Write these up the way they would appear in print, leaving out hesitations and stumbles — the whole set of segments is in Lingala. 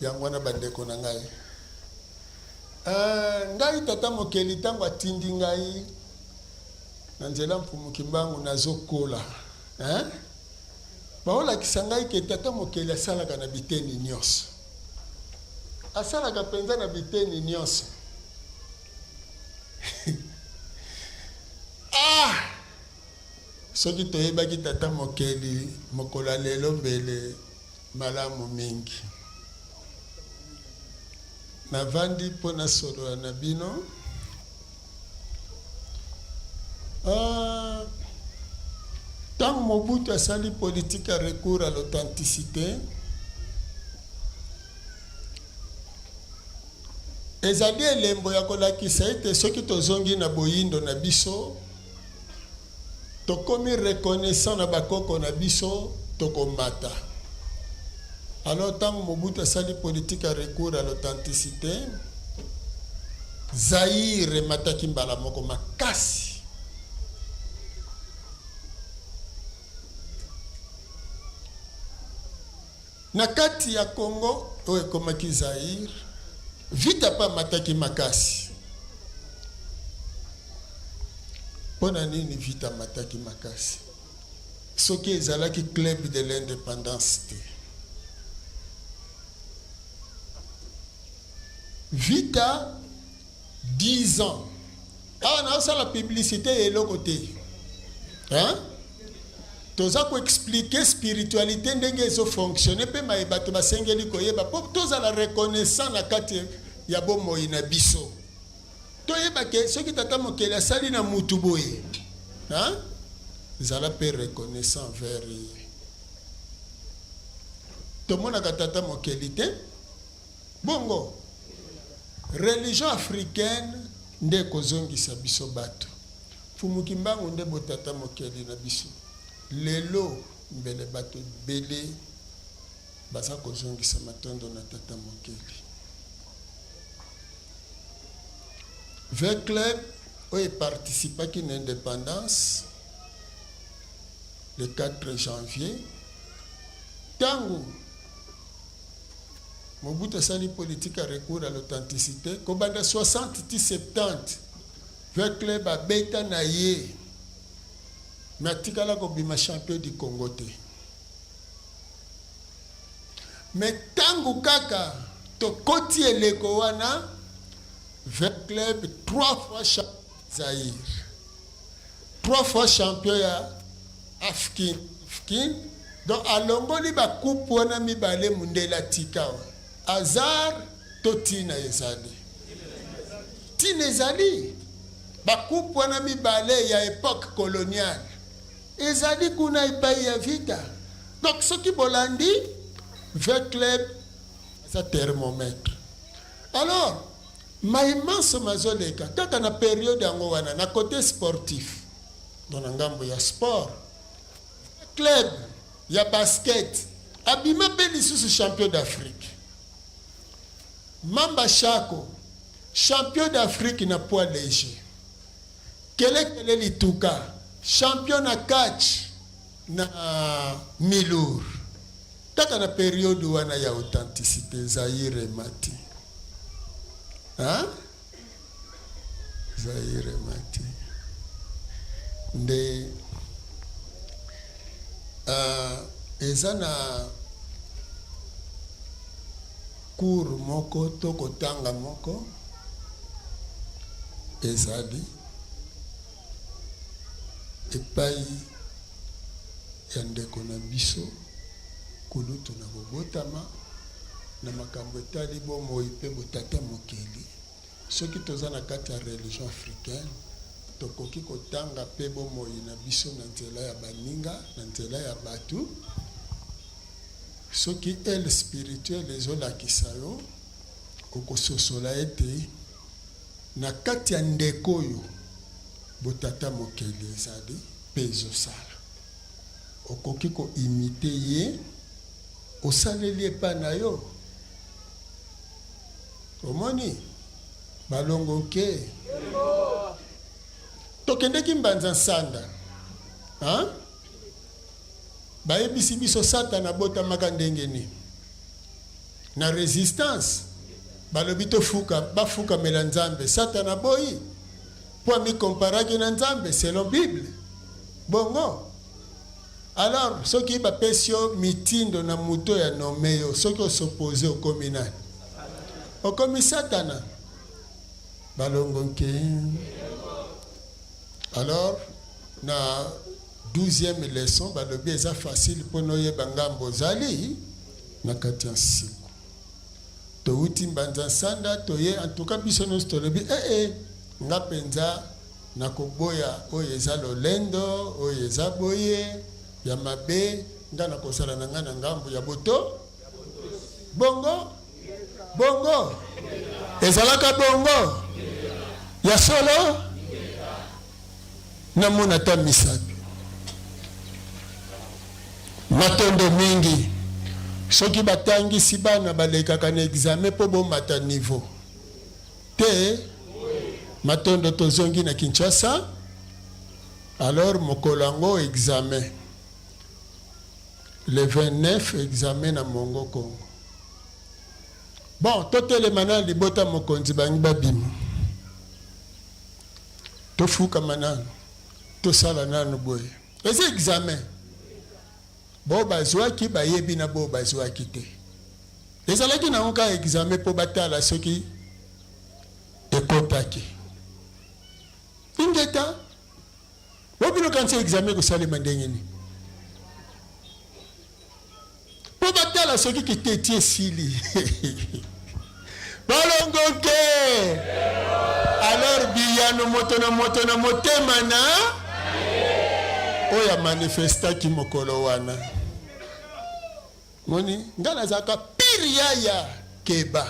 Yango wana bandeko na ngai, eh, ngai tata mokeli ntango atindi ngai na nzela Mfumu Kimbangu nazokola eh? Baolakisa ngai ke tata mokeli asalaka na biteni nyonso, asalaka mpenza na biteni nyonso. Ah! Soki toyebaki tata mokeli mokolo ya lelo mbele malamu mingi. Navandi mpo nasolola na bino. Ah, ntango Mobutu asali politique ya recours à l'authenticité, ezali elembo ya kolakisa ete soki tozongi na boyindo na biso, Tokomi reconnaissant na ba koko na biso tokomata. Alors tango Mobutu asali politique ya recours à l'authenticite, Zaïre emataki mbala moko makasi. Na kati ya Congo oyo ekomaki Zaïre, Vita pe amataki makasi. Mpo na nini Vita amataki makasi? Soki ezalaki club de l'independance te. Vita 10 ans. Awa nazosala publicité ya eloko te. Hein? Toza ko expliquer spiritualité ndenge ezo fonctionner mpe maye bato basengeli koyeba mpo tozala reconnaissant na kati ya bomoi na biso. Toyeba ke soki tata mokeli asali na mutu boye, hein? Zala mpe reconnaissant vers ye. Tomonaka tata mokeli te. Bongo religion africaine nde ekozongisa biso batu. Mfumu Kimbangu nde bo tata mokeli na biso. Lelo mbele batu ebele baza kozongisa matondo na tata mokeli. V-Club oyo e participaki na independance le 4 janvier tango Mobutu asali politique ya recours à l'authenticite kobanda 60 ti 70 V-Club abeta na ye mais atikala kobima champion du Congo te. Mais tango kaka tokoti eleko wana V-Club trois fois champion Zaïre, trois fois champion ya Afkin, Afkin donc alongoli ba coupe wana mibale mundele atika wa hasard to tina ezali tina ezali ba coupe wana mibale ya epoque coloniale ezali kuna epai ya Vita donc soki bolandi V-Club aza thermomètre alors maye manso mazoleka kaka na periode yango wana na cote sportif Donc na ngambo ya sport, club ya basket abima pe lisusu champion d'Afrique. Mamba Shako champion d'Afrique na poids léger. Kele Kele Lituka champion na catch na Milour. Kaka na periode wana ya authenticité Zaïre emati. Hein? Zaire emati nde uh, eza na cours moko to kotanga moko ezali epai ya ndeko na biso kulutu na kobotama na makambo etali bomoi mpe botata mokeli. Soki toza na kati ya religion africaine, tokoki kotanga mpe bomoi na biso na nzela ya baninga, na nzela ya bato. Soki aile spirituelle ezolakisa yo, okososola ete na kati ya ndeko oyo botata mokeli ezali mpe ezosala. Okoki ko imiter ye, osaleli epai na yo. Omoni? Balongo nke. Tokendeki Mbanza Nsanda. Hein? Bayebisi biso Satana abotamaka ndenge nini? Na resistance balobi tofuka bafukamela Nzambe satana aboyi po ami comparaki na Nzambe selon bible bongo alors soki bapesi yo mitindo na moto oyo a nomme yo soki o s'oppose okomi nani? Okomi satana balongo nke alors na 12e leçon balobi eza facile pona oyeba ngambo ozali na kati ya nsiku. Towuti Mbanza Nsanda toye en tout cas biso nionso tolobi eh eh nga penza nakoboya oyo eza lolendo oyo eza boye ya mabe nga nakozala na nga na ngambo ya boto bongo bongo ezalaka bongo ya solo Namona ata misapi. Matondo mingi. Soki batangisi bana balekaka na examen po bomata niveau te. Matondo tozongi na Kinshasa alors mokolo yango examen le 29 examen na Mongo Congo. Bon totelema na libota mokonzi bangi babima. Tofukama nanu tosala nanu boye eza examen baoyo bazuaki bayebi na baoyo bazuaki te ezalaki nango kaka examen po batala soki ekotaki ingeta bo bino kanisi examen ekosalema ndenge nini Po batala soki kiteti esili. Balongoke! Alors biyano moto na moto na motema na oyo amanifestaki mokolo wana. Moni, nga nazalaka pire yaya keba.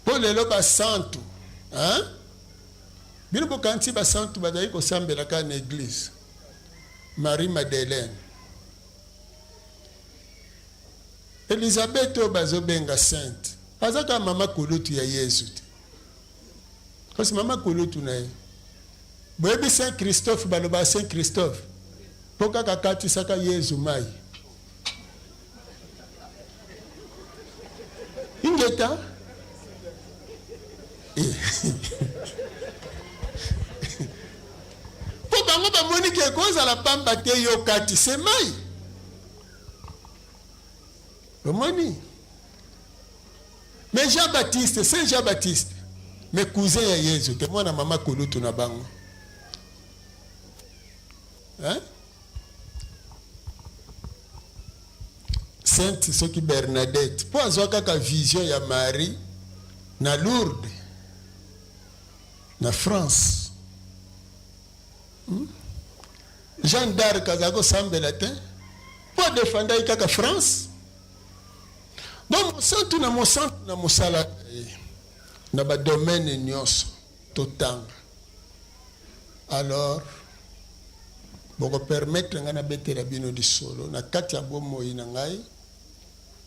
Po lelo ba santu, hein? Bino bokanisi ba santu bazali kosambela kaka na eglise? Marie Madeleine, Elisabeth oyo bazo benga sainte aza kaka mama kulutu ya Yezu te. Kasi mama kulutu na ye. Boyebi Saint Christophe, balobaka Saint Christophe po kaka akatisaka Yezu mayi. Ingeta. Po bango bamoni ke ekozala pamba te yo katise mai. Omoni? Mais Jean Baptiste, Saint Jean Baptiste, mais cousin ya Yezu te, mwana mama kulutu na bango. Hein? Sainte soki Bernadette po azwa kaka vision ya Marie na Lourdes na France. Hmm? Jeanne d'Arc azalaki kosambela te po adefandaki kaka France. Donc mosantu na mosantu na mosala na ye na ba domaine nyonso totanga. Alors boko permettre ngai nabetela bino lisolo na kati ya bomoi na ngai.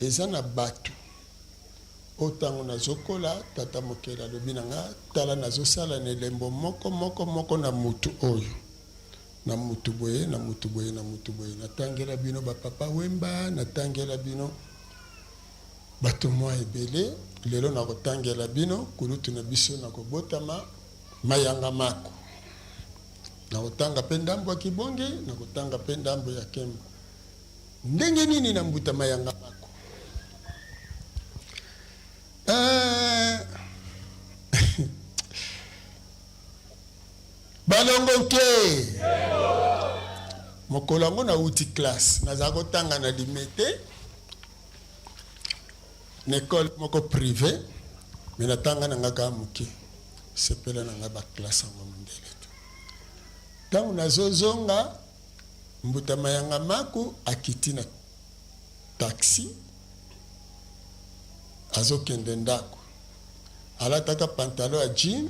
Eza na batu oyo tango nazokola, tata mokeli alobi na nga, tala nazosala na elembo moko moko moko na mutu oyo, na mutu boye, na mutu boye, na mutu boye. Natangela bino ba papa Wemba, natangela bino bato mwa ebele. Lelo nakotangela bino kulutu na biso na kobotama Mayanga Mako. Nakotanga pe ndambo ya Kibonge, nakotanga pe ndambo ya Kembo. Ndenge nini na mbuta Mayanga Mako? Eh, balongo nke mokolo yango nauti classe, nazala kotanga na Limete na ecole moko prive, me natanga na nga kaka moke, sepela na nga ba classe yango mondele te. Ntango nazozonga, mbuta Mayanga Maku akiti na taxi azokende ndako, alataka pantalon ya jean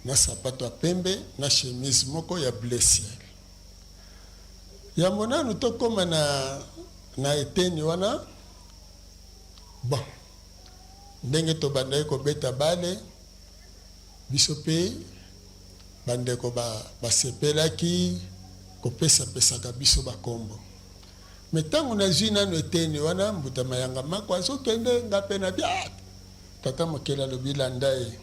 na sapato ya pembe na chemise moko ya bleu ciel. Yambo nanu tokoma na, na eteni wana, bon, ndenge tobandaki kobeta bale, biso pe bandeko ba, basepelaki kopesapesaka biso bakombo. Mais ntango nazwi nano eteni wana, mbuta Mayanga mako azokende, nga mpe na bia ah! Tata Mokeli alobi landa ye.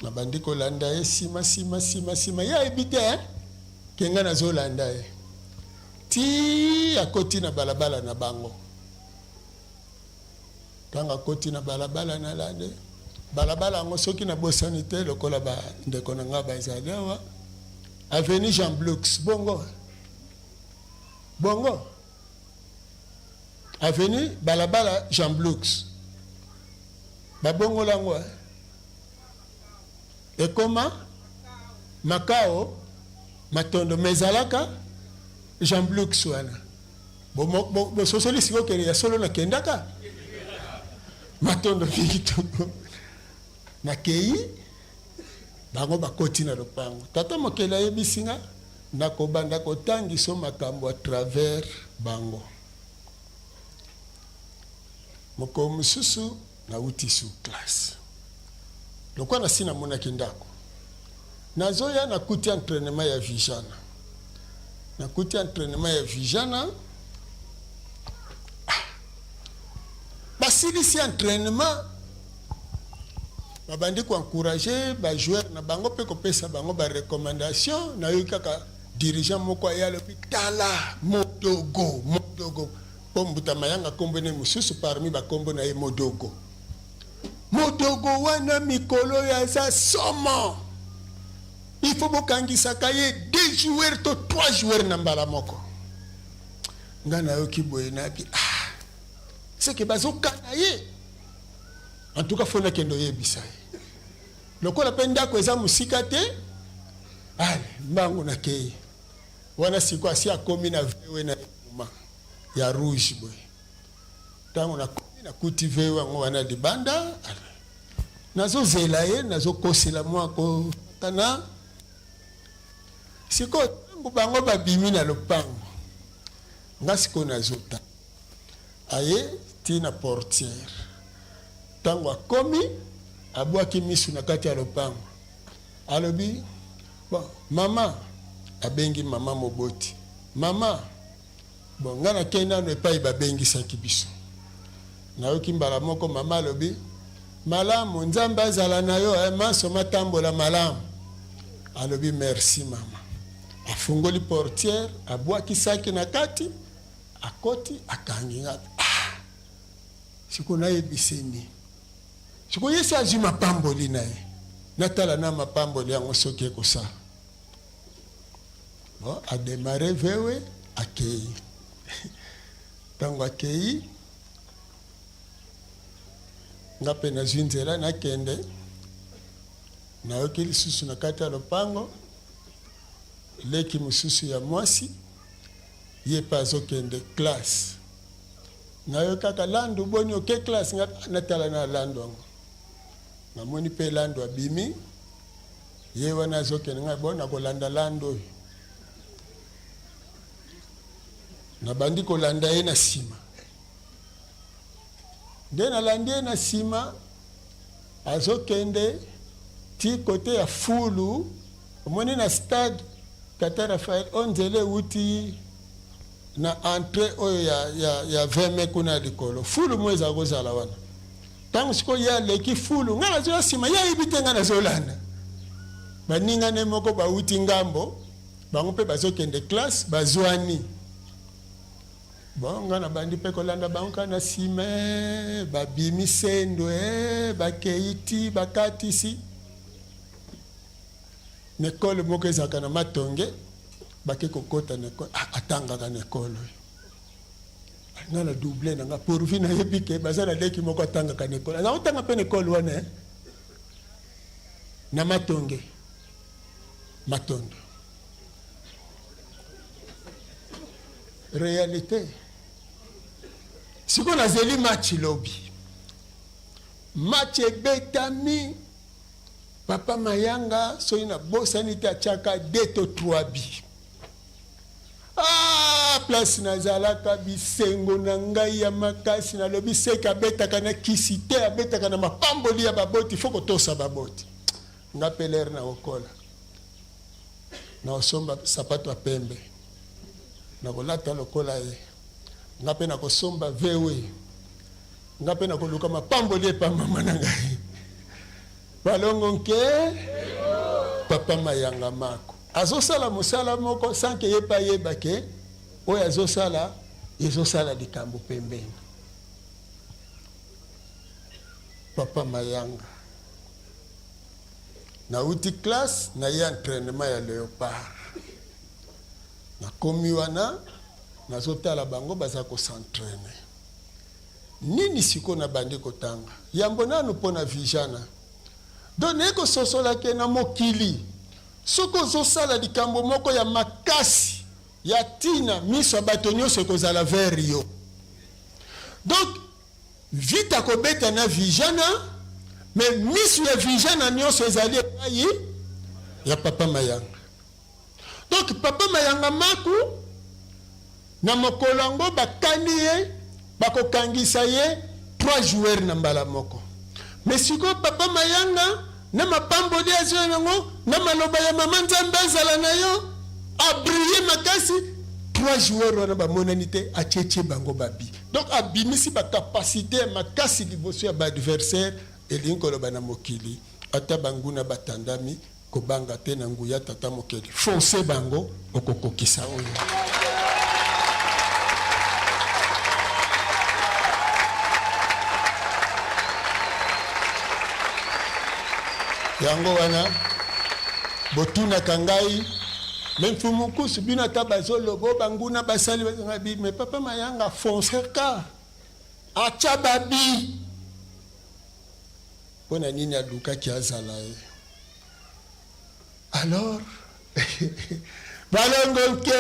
Nabandi kolanda ye nsima nsima nsima nsima, ye ayebi te eh? Ke nga nazolanda ye ti akoti na balabala na bango. Ntango akoti na balabala, nalande balabala yango, soki nabosani te, lokola bandeko na ngai bazali awa, avenue Jean Blux, bongo bongo avenue balabala Jean Blux, babongola yango ekoma Makao Matondo, mais ezalaka Jean Blux wana. Bososoli sikoyo kende ya solo nakendaka matondo mingi. Toko nakei, bango bakoti na lopango. Tata Mokeli ayebisi nga nakobanda kotangiso makambo à travers bango. Mokolo mosusu nauti su classe, lokola nasi namonaki ndako, nazoya, nakuti entraînement ya Vijana, nakuti entraînement ya Vijana. Ah, basilisi entraînement, babandi koencourager bajoueur na bango mpe kopesa bango barecommandation. Nayoki kaka dirigeant moko aye, alobi: "Tala Modogo, Modogo." Mpo mbuta Mayanga nkombo ne mosusu parmi bakombo na ye Modogo. "Modogo wana mikolo oyo aza somo, il faut bokangisaka ye deux joueurs to trois joueurs na mbala moko." Nga nayoki boye, nayebi, ah, seke bazokana ye. En tout cas, faut nakende oyebisa ye. Lokola mpe ndako eza mosika te, ale mbangu nakei wana. Sikoyo asi akomi na VW na ye ya rouge boye. Ntango nakomi, nakuti VW yango wana libanda, nazozela ye, nazokosela mwa kotana. Sikoyo ntango bango babimi na lopango, nga sikoyo nazota aye ti na portière. Ntango akomi, abwaki misu na kati ya lopango, alobi: "Bon, mama." Abengi mama moboti: "Mama." Bon, ngai nakei nano epai babengisaki biso. Nayoki mbala moko mama alobi: "Malamu, Nzambe azala na yo, eh, maso matambola malamu." Alobi: "Merci mama." Afungoli portière, abwakisaki na kati, akoti, akangi nga. Ah, sikoyo nayebiseni sikoyo ye si azwi mapamboli na ye, natala na mapamboli yango soki ekosala. Bon, adémarrer VW, akei. Ntango akei, nga mpe nazwi nzela nakende. Nayoki lisusu na kati ya lopango leki mosusu ya mwasi, ye mpe azokende classe. Nayoki kaka: "Landu, boni, oke classe?" Nga natala na Landu yango, namoni mpe Landu abimi, ye wana azokende. Ngai bo nakolanda Landu oyo, nabandi kolanda ye na nsima. Nde nalandi ye na nsima, azokende ti kote ya fulu. Omoni na stade Tata Raphael, oyo nzela ewuti na entrée oyo ya 20 mai kuna ya likolo, fulu mo ezala kozala wana. Ntango sikoyo ye aleki fulu, ngai nazoya nsima, ye ayebi te ngai nazolanda. Baningane moko bawuti ngambo, bango mpe bazokende classe, bazwani. Bon, ngai nabandi mpe kolanda bango kaka na nsima. Babimi sendo, bakei ti bakatisi na ekole moko ezalaka na Matonge. Bake kokɔta na ekole. Ah, atangaka na ekole oyo. Nga na double na nga pourvu nayebi ke baza na leki moko atangaka na ekole, aza kotanga mpe na ekole wana, eh? Na Matonge, Matondo. Réalité, sikoyo nazeli match lobi, match ebetami, papa Mayanga, soki nabosani te, atiaka 2 to 3 buts. Ah, place nazalaka, bisengo na ngai ya makasi. Nalobi seke abetaka na kisi te, abetaka na mapamboli ya baboti. Faut kotosa baboti. Nga mpe lere na kokola, na osomba sapato ya pembe. Nakolata lokola ye. Nga mpe nakosomba VW. Nga mpe nakoluka mapamboli epa mama na ngai. Balongo nke papa Mayanga Mako azosala mosala moko sans que ye mpe ayeba ke oyo azosala ezosala likambo pembeni. Papa Mayanga, nauti classe naye entrainement ya Leopard. Nakomi wana nazotala bango baza ko s'entrainer. Nini sikoyo nabandi kotanga? Yambo nanu mpo na Vijana. Donc naye kososola ke na mokili soki ozosala likambo moko ya makasi ya tina, miso ya bato nyonso ekozala vers yo. Donc Vita kobeta na Vijana, mais miso ya Vijana nyonso ezali epai ya Papa Mayanga. Donc Papa Mayanga Maku na mokolo yango bakani ye bakokangisa ye 3 joueurs na mbala moko. Mais sikoyo Papa Mayanga na mapamboli azwa yango na maloba ya mama Nzambe azala na yo abrille makasi, 3 joueurs wana bamonani te, atietie bango babi. Donc abimisi ba capacité ya makasi liboso ya ba adversaire. Elingi koloba na mokili ata banguna batandami, kobanga te na nguya tata mokeli, fonce bango, okokokisa oyo. Yango wana botunaka ngai, me mfumu nkusu bino ata bazoloba banguna basali bi, me papa Mayanga fonce ka atya babi. Mpo na nini alukaki azala ye? Alors balongo nke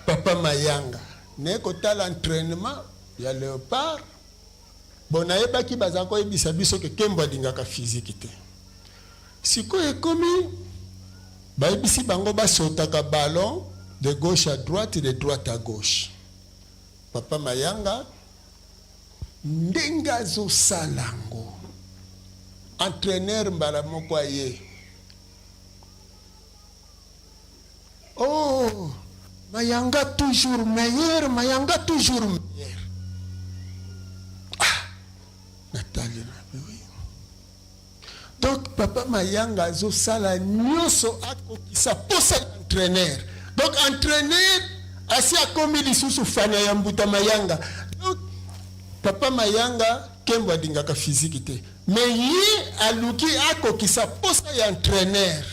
papa Mayanga naye kotala entraînement ya Leopard. Bon, nayebaki baza koyebisa biso ke Kembo alingaka physique te. Sikoyo ekomi bayebisi bango basotaka ballon de gauche à droite, de droite à gauche. Papa Mayanga ndenge azosala yango, entraîneur mbala moko aye, oh Mayanga toujours meilleur, Mayanga toujours meilleur. Ah, natali na oui. Donc papa Mayanga azosala nyonso akokisa posa ya entraîneur. Donc entraîneur asi akomi lisusu fana ya mbuta Mayanga. Donc papa Mayanga Kembo alingaka physique te, mais ye aluki akokisa posa ya entraîneur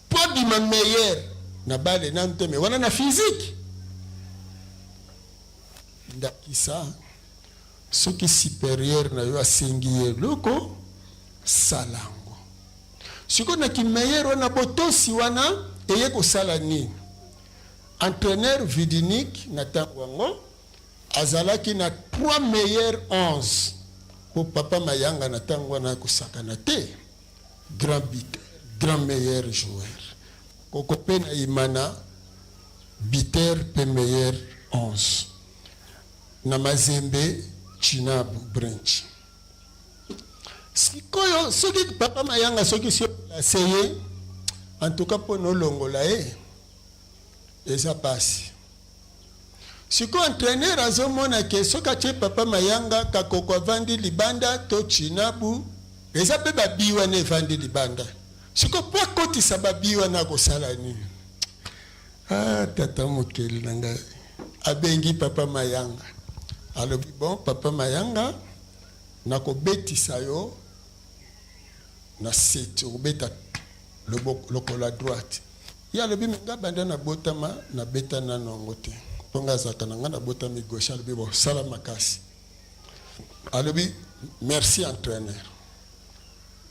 po abima meilleur na bale nanu te, mais wana na physique. Ndakisa, soki superieur na yo asengi ye eloko, sala yango. Sikoyo na kimeilleur wana, botosi wana eye kosala nini? Entraîneur Vidinic na tango yango azalaki na 3 meilleurs 11 po papa Mayanga na tango wana akosakana te, grand buteur, grand meilleur joueur. Koko pe na Imana buteur pe meilleur 11. Na Mazembe Chinabu Branch. Sikoyo soki papa Mayanga soki si place ye, en tout cas mpo na olongola ye eza pasi. Sikoyo entraîneur azomona ke soki atie papa Mayanga, Kakoko avandi libanda to Chinabu, eza pe babi wana evandi libanda. Sikoyo po akotisa babi wana akosala nini? Ah, tata mokeli na ngai abengi papa Mayanga, alobi bon papa Mayanga, nakobetisa yo na seti, okobeta lokolo ya droite. Ye alobi me nga banda nabotama nabeta nano yango te, mpo nga azalaka na nga nabotami gauche. Alobi bon sala makasi. Alobi merci entraîneur.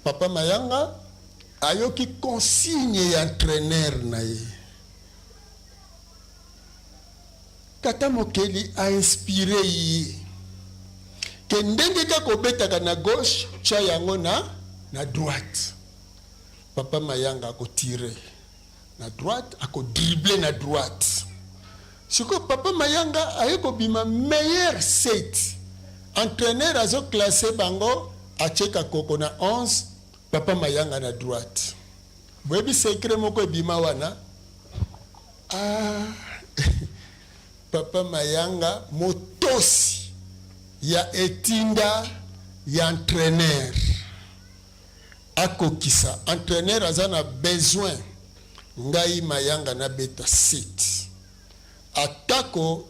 Papa Mayanga ayoki consigne ya entraîneur na ye. Tata mokeli a inspire ye ke ndenge kaka obetaka na gauche, tia yango na na droite. Papa Mayanga ako tirer na droite, ako dribbler na droite. Sikoyo Papa Mayanga aye kobima meilleur 7. Entraîneur azo classer bango, atie Kakoko na 11, Papa Mayanga na droite. Boyebi secret moko ebima wana? Ah, papa Mayanga motosi ya etinda ya entraîneur akokisa. Entraîneur aza na besoin ngai Mayanga nabeta 7 atako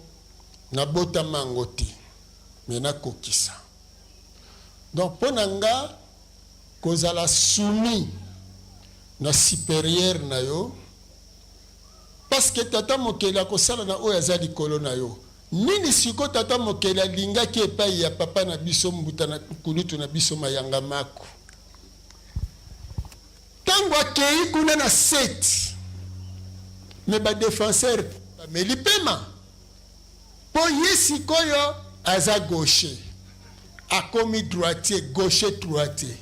nabotama yango te, me nakokisa. Donc mpo na nga kozala soumis na supérieur na yo, parce que tata mokeli akosala na oyo aza likolo na yo. Nini siko tata mokeli alingaki epai ya papa na biso mbuta na kulutu na biso Mayanga Maku? Ntango akei kuna na 7, me badefenseur bameli pema, mpo ye sikoyo aza gaucher, akomi droitier, gaucher droitier,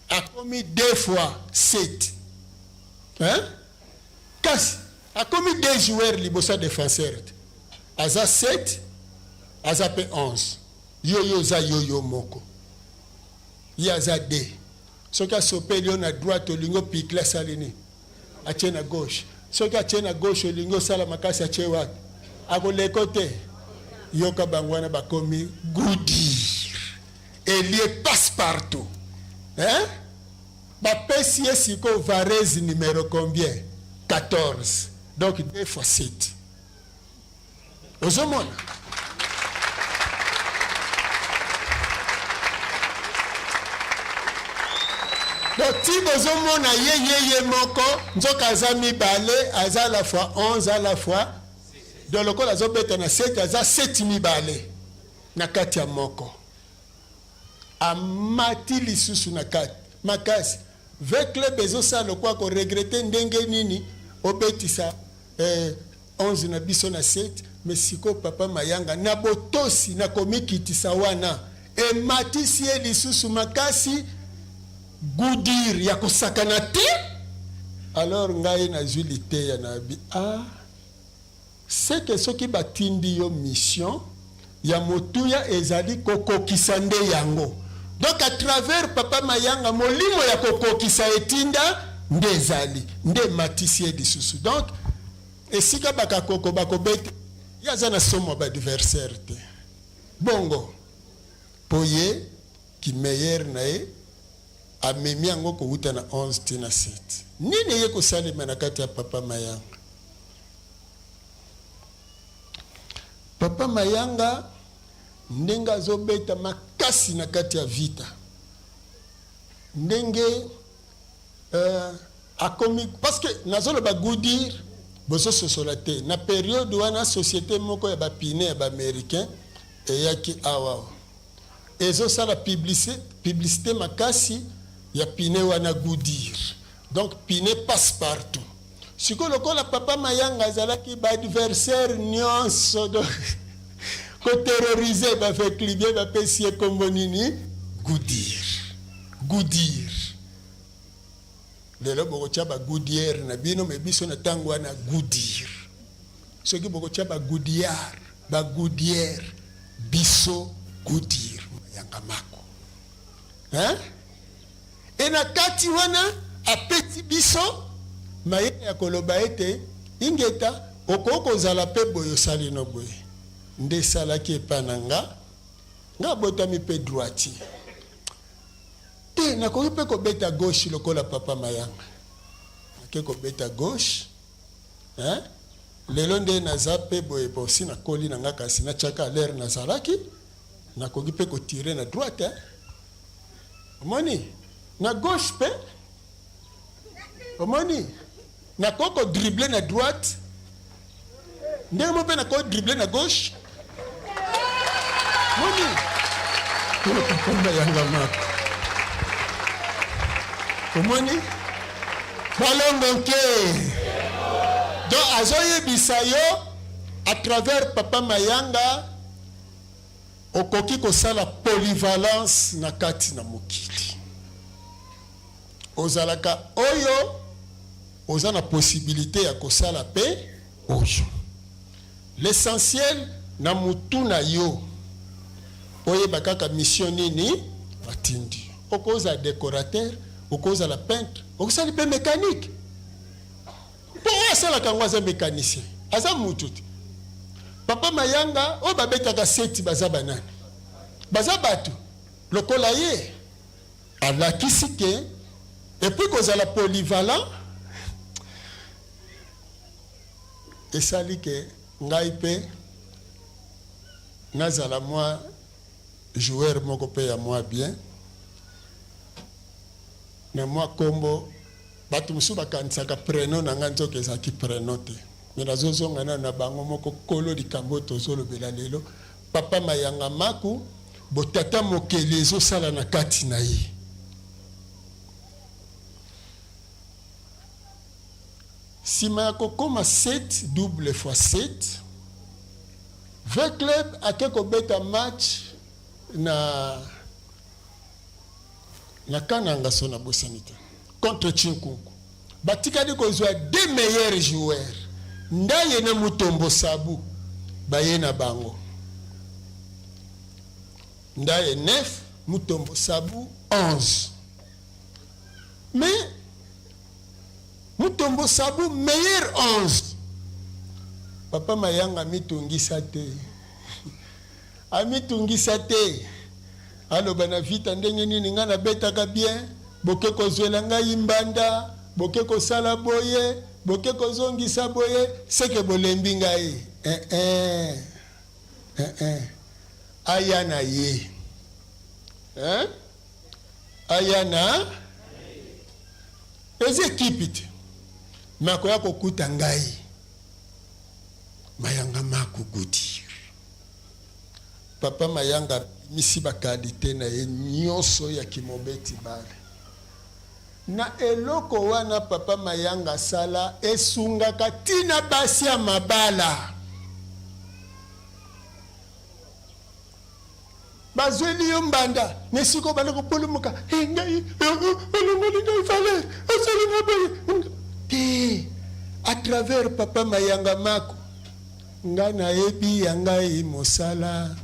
akomi 2 fois 7, hein? Kasi akomi 2 joueurs liboso ya défenseur te, aza 7, aza mpe 11. Yo oza yo moko, ye aza 2. Soki asopeli yo na droite, olingi opikle, asali nini? Atie na gauche. Soki atie na gauche, olingi osala makasi, atie wapi? Akoleko te. Yoka bango wana bakomi goudir, elie passe partout, hein? Bapesi ye sikoyo varese numero combien? 14. Donc 2 fois 7. Ozomona donc ti bozomona ye ye moko, nzoka aza mibale, aza à la fois 11, à la fois donc lokola azobeta na 7, aza 7 mibale na kati ya moko. Amati lisusu na kati makasi. V Club ezosala lokola koregrete ndenge nini obetisa 11 na biso na 7. Me sikoyo papa Mayanga na botosi na komikitisa wana ematisi ye lisusu makasi, goudir ya kosakana te. Alors ngai nazwi liteya na bi seke soki batindi yo mission ya motuya ezali kokokisa nde yango. Donc à travers papa Mayanga, molimo ya kokokisa etinda nde ezali nde ematisi ye lisusu. Donc esika bakakoko bakobeta ye, aza na somo ya baadversaire te. Bongo mpo ye kimeilleur na ye amemi yango kowuta na 11 ti na 7. Nini eye kosalema na kati ya papa Mayanga? Papa Mayanga ndenge azobeta makasi na kati ya Vita, ndenge akomi, parce que nazoloba goudir bozososola te. Na periode wana société moko ya bapine ya baaméricain eyaki awa, ezosala publicité makasi ya pine wana goudir, donc pine passe partout. Sikoyo lokola papa Mayanga azalaki baadversaire nyonso, donc koterrorize baveclubien, bapesi ye kombo nini? Goudir. Goudir lelo bokotya bagoudiere na bino, me biso na ntango wana goudir. Soki bokotya bagoudiar, bagoudiere, biso goudir Mayanga Mako, hein? E na kati wana apesi biso mayele ya koloba ete ingeta okoki kozala mpe boye, osali no boye. Nde esalaki epa na nga, nga abotami mpe droitier te, nakoki mpe kobeta gauche lokola papa Mayanga. Nake kobeta gauche, hein? Lelo nde naza mpe boye, bosi nakoli na nga, kasi natiaka lere nazalaki nakoki mpe kotire na droite, hein? Omoni na gauche mpe, omoni nakoki kodrible na droite ndenge mo mpe nakoki drible na gauche. Moni papa Yanga Mako, omoni balongo nke. Donc azoyebisa yo à travers papa Mayanga, okoki kosala polyvalence na kati na mokili. Ozalaka oyo oza na possibilité ya kosala mpe oyo. L'essentiel na mutu na yo oyeba kaka mission nini batindi. Okozala décorateur, okozala peintre, okosali mpe mécanique. Mpo oyo asalaka yango aza mécanicien, aza mutu te. Papa Mayanga oyo babetaka seti baza banani? Baza bato lokola ye. Alakisi ke et puis kozala polyvalent esali ke ngai mpe nazala mwa joueur moko mpe ya mwa bien na mwa kombo. Bato mosusu bakanisaka prénom na ngai, nzoka ezalaki prénom te. Me nazozonga nano na bango moko kolo likambo oyo tozolobela lelo. Papa Mayanga Maku, botata mokeli ezosala na kati na ye. Nsima ya kokoma 7 double fois 7, V Club ake kobeta match na Kananga, so nabosani te, contre Chinkunku. Batikali kozwa deux meilleurs joueurs, Ndaye na Mutombo Sabu. Baye na bango, Ndaye 9, Mutombo Sabu 11. Mais Mutombo Sabu meilleur 11. Papa Mayanga amitungisa te, amitungisa te. Aloba na Vita ndenge nini ngai nabetaka bien, boke kozwela ngai mbanda, boke kosala boye, boke kozongisa boye, seke bolembi ngai. Eh, eh. Eh, eh. Aya na ye, eh? Aya na eza ekipe te, me akoya kokuta ngai Mayanga Maku Goodyear. Papa Mayanga abimisi baqualité na ye nyonso ya kimobeti bale. Na eloko wana Papa Mayanga asala esungaka ntina basi ya mabala. Bazweli yo mbanda na esika obanda kopulumuka, e ngai olongoli ngai valeur, osali nga boye te. À travers Papa Mayanga Mako, ngai nayebi ya ngai mosala.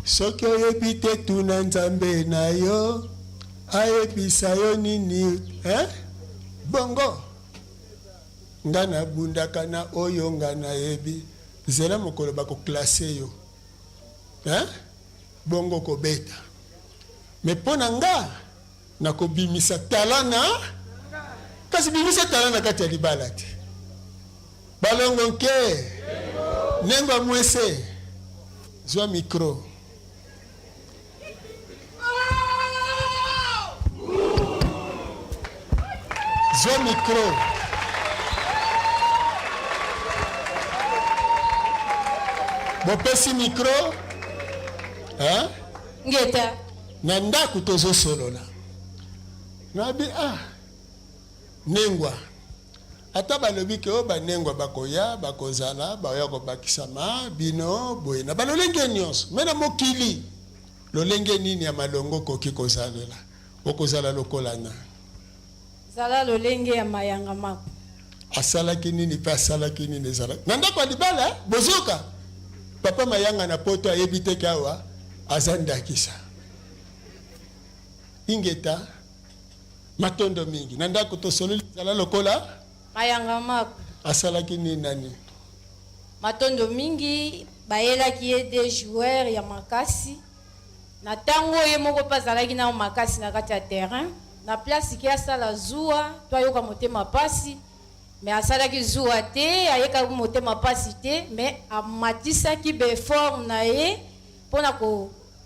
Soki oyebi te, tuna Nzambe na yo ayebisa yo nini, eh? Bongo nga nabundaka na oyo nga nayebi. Zela mokolo bakoclasser yo, hein? Bongo kobeta me mpo na nga nakobimisa tala na kasi bimisa tala na kati ya libala te. Balongo nke nengo mwese, zwa micro. Zwa micro. Bopesi micro, hein? Ngeta. Na ndako tozosolola, nabi ah nengwa, ata balobi ke oyo banengwa bakoya, bakozala, baoya kobakisama bino boye na balolenge nyonso. Me na mokili lolenge nini ya malongo okoki kozalela? Okozala lokola na Zala lolenge ya Mayanga Mako. Asalaki nini mpe asalaki nini? Ezalaki na ndako ya libala. Bozoka Papa Mayanga na Poto ayebi te ke awa aza ndakisa. Ingeta, matondo mingi. Na ndako tosololi, ezala lokola Mayanga Mako. Asalaki nini nani? Matondo mingi. Bayelaki ye des joueurs ya makasi na ntango ye moko mpe azalaki nao makasi na kati ya terrain. Na place ke asala zuwa to ayoka motema pasi, me asalaki zuwa te, ayekaki motema pasi te, me amatisaki baeffort na ye mpona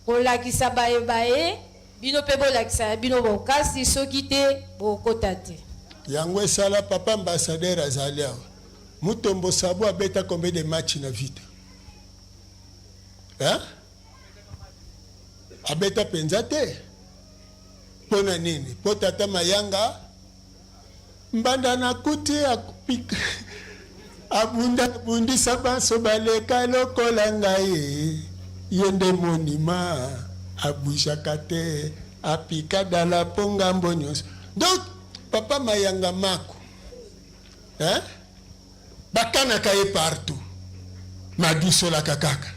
kolakisa bayeba ye. Bino mpe bolakisa ya bino bokasi, soki te bokota te. Yango esala papa ambassadeur azali awa. Mutombo Sabu abeta combien de match na Vita, hein? Abeta mpenza te. Mpo na nini? Mpo tata Mayanga mbanda nakuti akupika, abunda, abundisa banso baleka lokola ngai. Ye nde monima, abwishaka te, apika dala mpo ngambo nyonso. Donc Papa Mayanga Mako, hein? Bakanaka ye partout, madusolaka kaka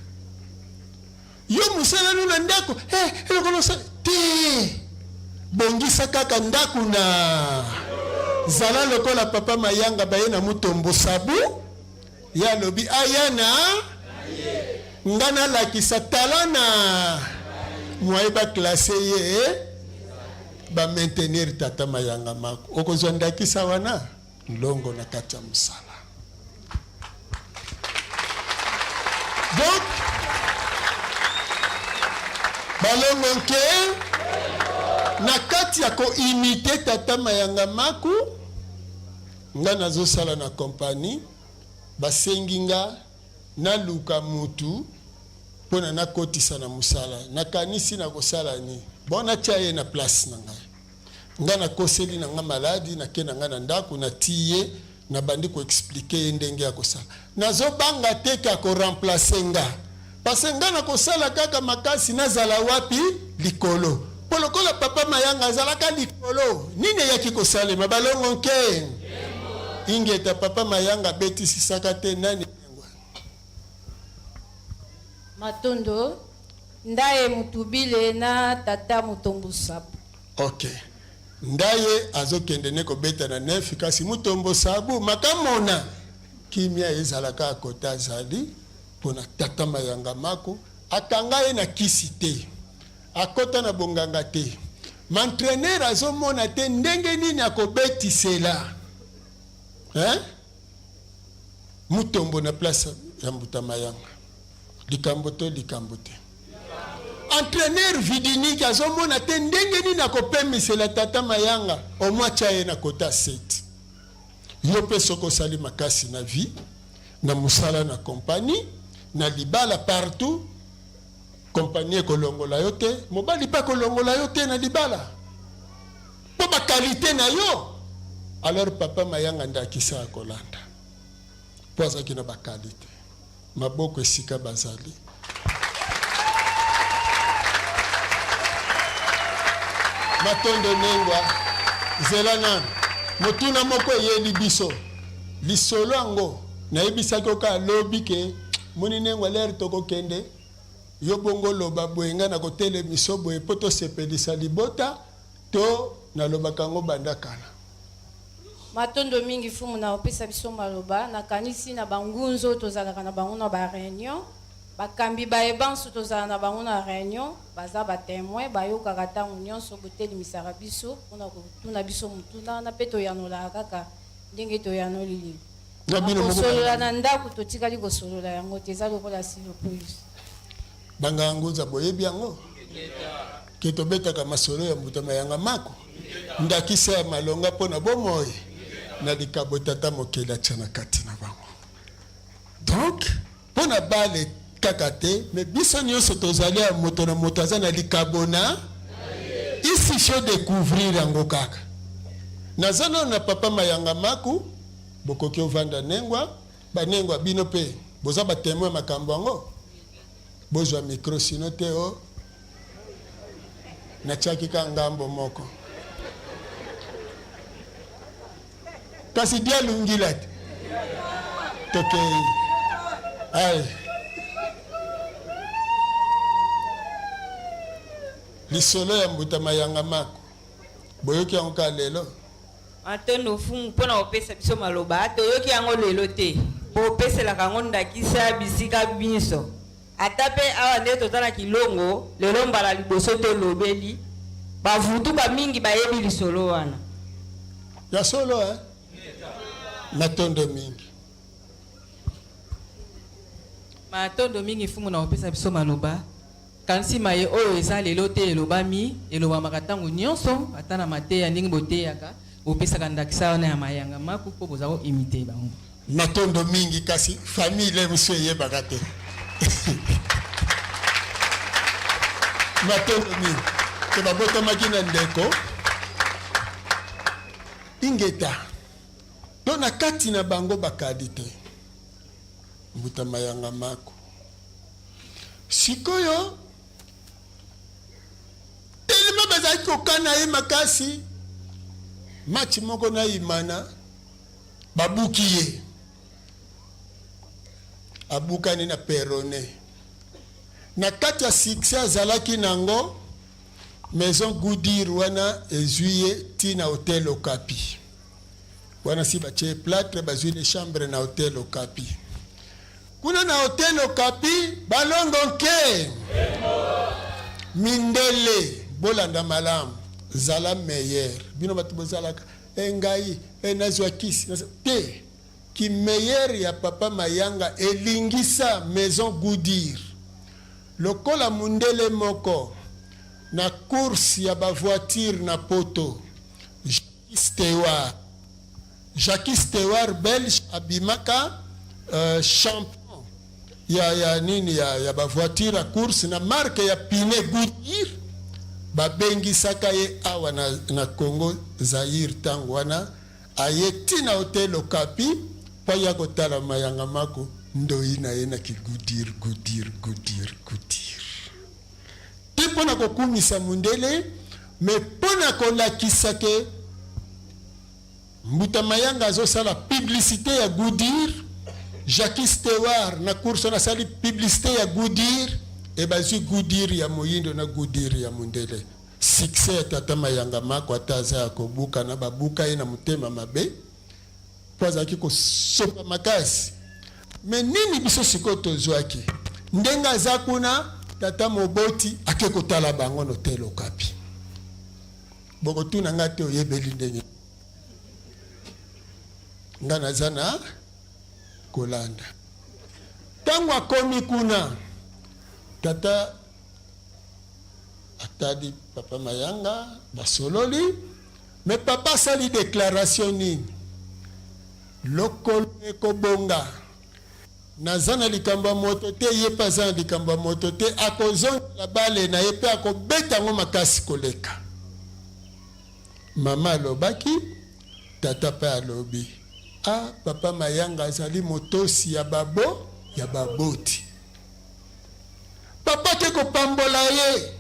yo mosala no na ndako. Eloko nosala te, bongisa kaka ndako na. Zala lokola papa Mayanga baye na Mutombo Sabu, ye alobi aya na nga nalakisa tala na mwaye ba classe ye ba maintenir tata Mayanga mako. Okozwa ndakisa wana longo na kati ya mosala. Donc balongo nke na kati ya koimite tata Mayanga Maku, nga nazosala na kompani, basengi nga naluka mutu mpo na nakotisa na mosala. Nakanisi nakosala nini? Bon, natia ye na place na ngai. Nga nakoseli na nga maladi, nake na nga na ndako, natii ye, nabandi ko expliquer ye ndenge ya kosala. Nazobanga te ke ako remplacer nga, parce que nga nakosala kaka makasi nazala wapi? Likolo. Po lokola papa Mayanga azalaka likolo, nini eyaki kosalema? Balongo nke ingeta. Papa Mayanga abetisisaka te nani? Matondo Ndaye Mutubile na tata Mutombo Sabu. Ok. Ndaye azokende ne kobeta na nefi, kasi Mutombo Sabu makamona kimia ezala kaka kota azali pona tata Mayanga Mako akanga ye na kisi te, akota na bonganga te, m'entraîneur azomona te ndenge nini akobetisela hein? Mutombo na place ya Mbuta Mayanga. Likambo to likambo te? Entraîneur Vidiniki azomona te ndenge nini akopemisela tata Mayanga, au moins atia ye na kota 7. Yo mpe soki osali makasi na vie, na mosala, na compagnie, na libala, partout, compagnie ekolongola yo te, mobali mpe akolongola yo te na libala mpo bakalite na yo. Alors papa Mayanga ndakisa ya kolanda mpo azalaki na bakalite. Maboko esika bazali. Matondo Nengwa, zela nanu. Motuna moko eyeli biso. Lisolo yango nayebisaki yo kaka lobi ke moni Nengwa lere tokokende yo bongo oloba boye ngai nakotelemiso boye mpo tosepelisa libota to nalobaka yango banda kala. Matondo mingi Mfumu na opesa biso maloba. Nakanisi na bangunza oyo tozalaka na bango na ba reunion, bakambi baye banso tozala na bango na reunion baza ba temoin, bayokaka ntango nyonso botelemisaka biso mpona kotuna biso motuna wana, mpe toyanolaka kaka ndenge toyanoli lelo. Na bino moko Kosolola na ndako totikali kosolola yango te, eza lokola surprise. Banganga ngunza boyebi yango ke tobetaka masolo ya Mbuta Mayanga Mako, ndakisa ya malonga mpo na bomoi na likabo tata mokeli atya na kati na bango. Donc mpo na bale kaka te, me biso nyonso tozali ya moto na moto aza na likabo na il suffit découvrir yango kaka. Naza nano na papa Mayanga Maku, bokoki ovanda nengwa banengwa bino mpe boza ba témoin ya makambo yango, bozwa micro sino te o natiaki ka ngambo moko kasi dialungila te tokei ai lisolo ya Mbuta Mayanga Mako boyoki yango kaka lelo. Matondo Mfumu mpo na kopesa biso maloba. Toyoki yango lelo te, mpo opeselaka yango ndakisa bisika binso. Ata mpe awa nde toza na Kilongo, lelo mbala liboso tolobeli, bavutuka mingi bayebi lisolo wana. Ya solo eh? Matondo mingi. Matondo mingi Mfumu na kopesa biso maloba. Kanisi maye oyo eza lelo te elobami, elobamaka ntango nyonso, ata na mateya ndenge boteyaka, bopesaka ndakisa wana ya Mayanga Maku mpo boza ko imiter bango. Matondo mingi kasi famille le mosusu eyebaka te. Matondo mingi te babotamaki na ndeko Ingeta to na kati na bango bakadi te Mbuta Mayanga Maku. Sikoyo telema bazalaki kokana ye makasi, match moko na Imana babuki ye, abukani na perone. Na kati ya succès azalaki nango, Maison Goodyear wana ezwi ye ti na hotel Okapi. Wana si batie platre, bazwi ne chambre na hotel Okapi. Kuna na hotel Okapi balongo nke mindele. Bolanda malamu, zala meilleur. Bino bato bozalaka e ngai e nazwa kisi te. Ki meilleur ya papa Mayanga elingisa maison Goodyear. Lokola mundele moko na course ya ba voiture na poto, Jackie Stewart. Jackie Stewart belge abimaka euh, champion ya, ya nini ya, ya ba voiture ya course na marque ya pine Goodyear. Babengisaka ye awa na, na Congo Zaire tango wana aye ti na hotel Okapi po aya kotala Mayanga Mako ndoyi na ye na ki Goodyear Goodyear Goodyear Goodyear te mpo na kokumisa mundele mais mpo na kolakisa ke Mbuta Mayanga azosala publicité ya Goodyear, Jackie Stewart na course wana asali publicité ya Goodyear e bazwi Goodyear ya moyindo na Goodyear ya mundele. Succès ya tata Mayanga Mako ata aza ya kobukana, babuka ye na motema mabe mpo azalaki kosopa makasi. Mais nini biso sikoyo tozwaki? Ndenge aza kuna, tata moboti ake kotala bango na hotel Okapi. Bokotuna nga te oyebeli ndenge nga naza na kolanda. Ntango akomi kuna, tata atali papa Mayanga, basololi, mais papa asali declaration nini? Lokolo ekobonga, naza na likambo ya moto te, ye mpe aza na likambo ya moto te, akozongela bale na ye mpe akobeta yango makasi koleka. Mama alobaki, tata mpe alobi, ah, papa Mayanga azali motosi ya babo ya baboti. Papa ake kopambola ye,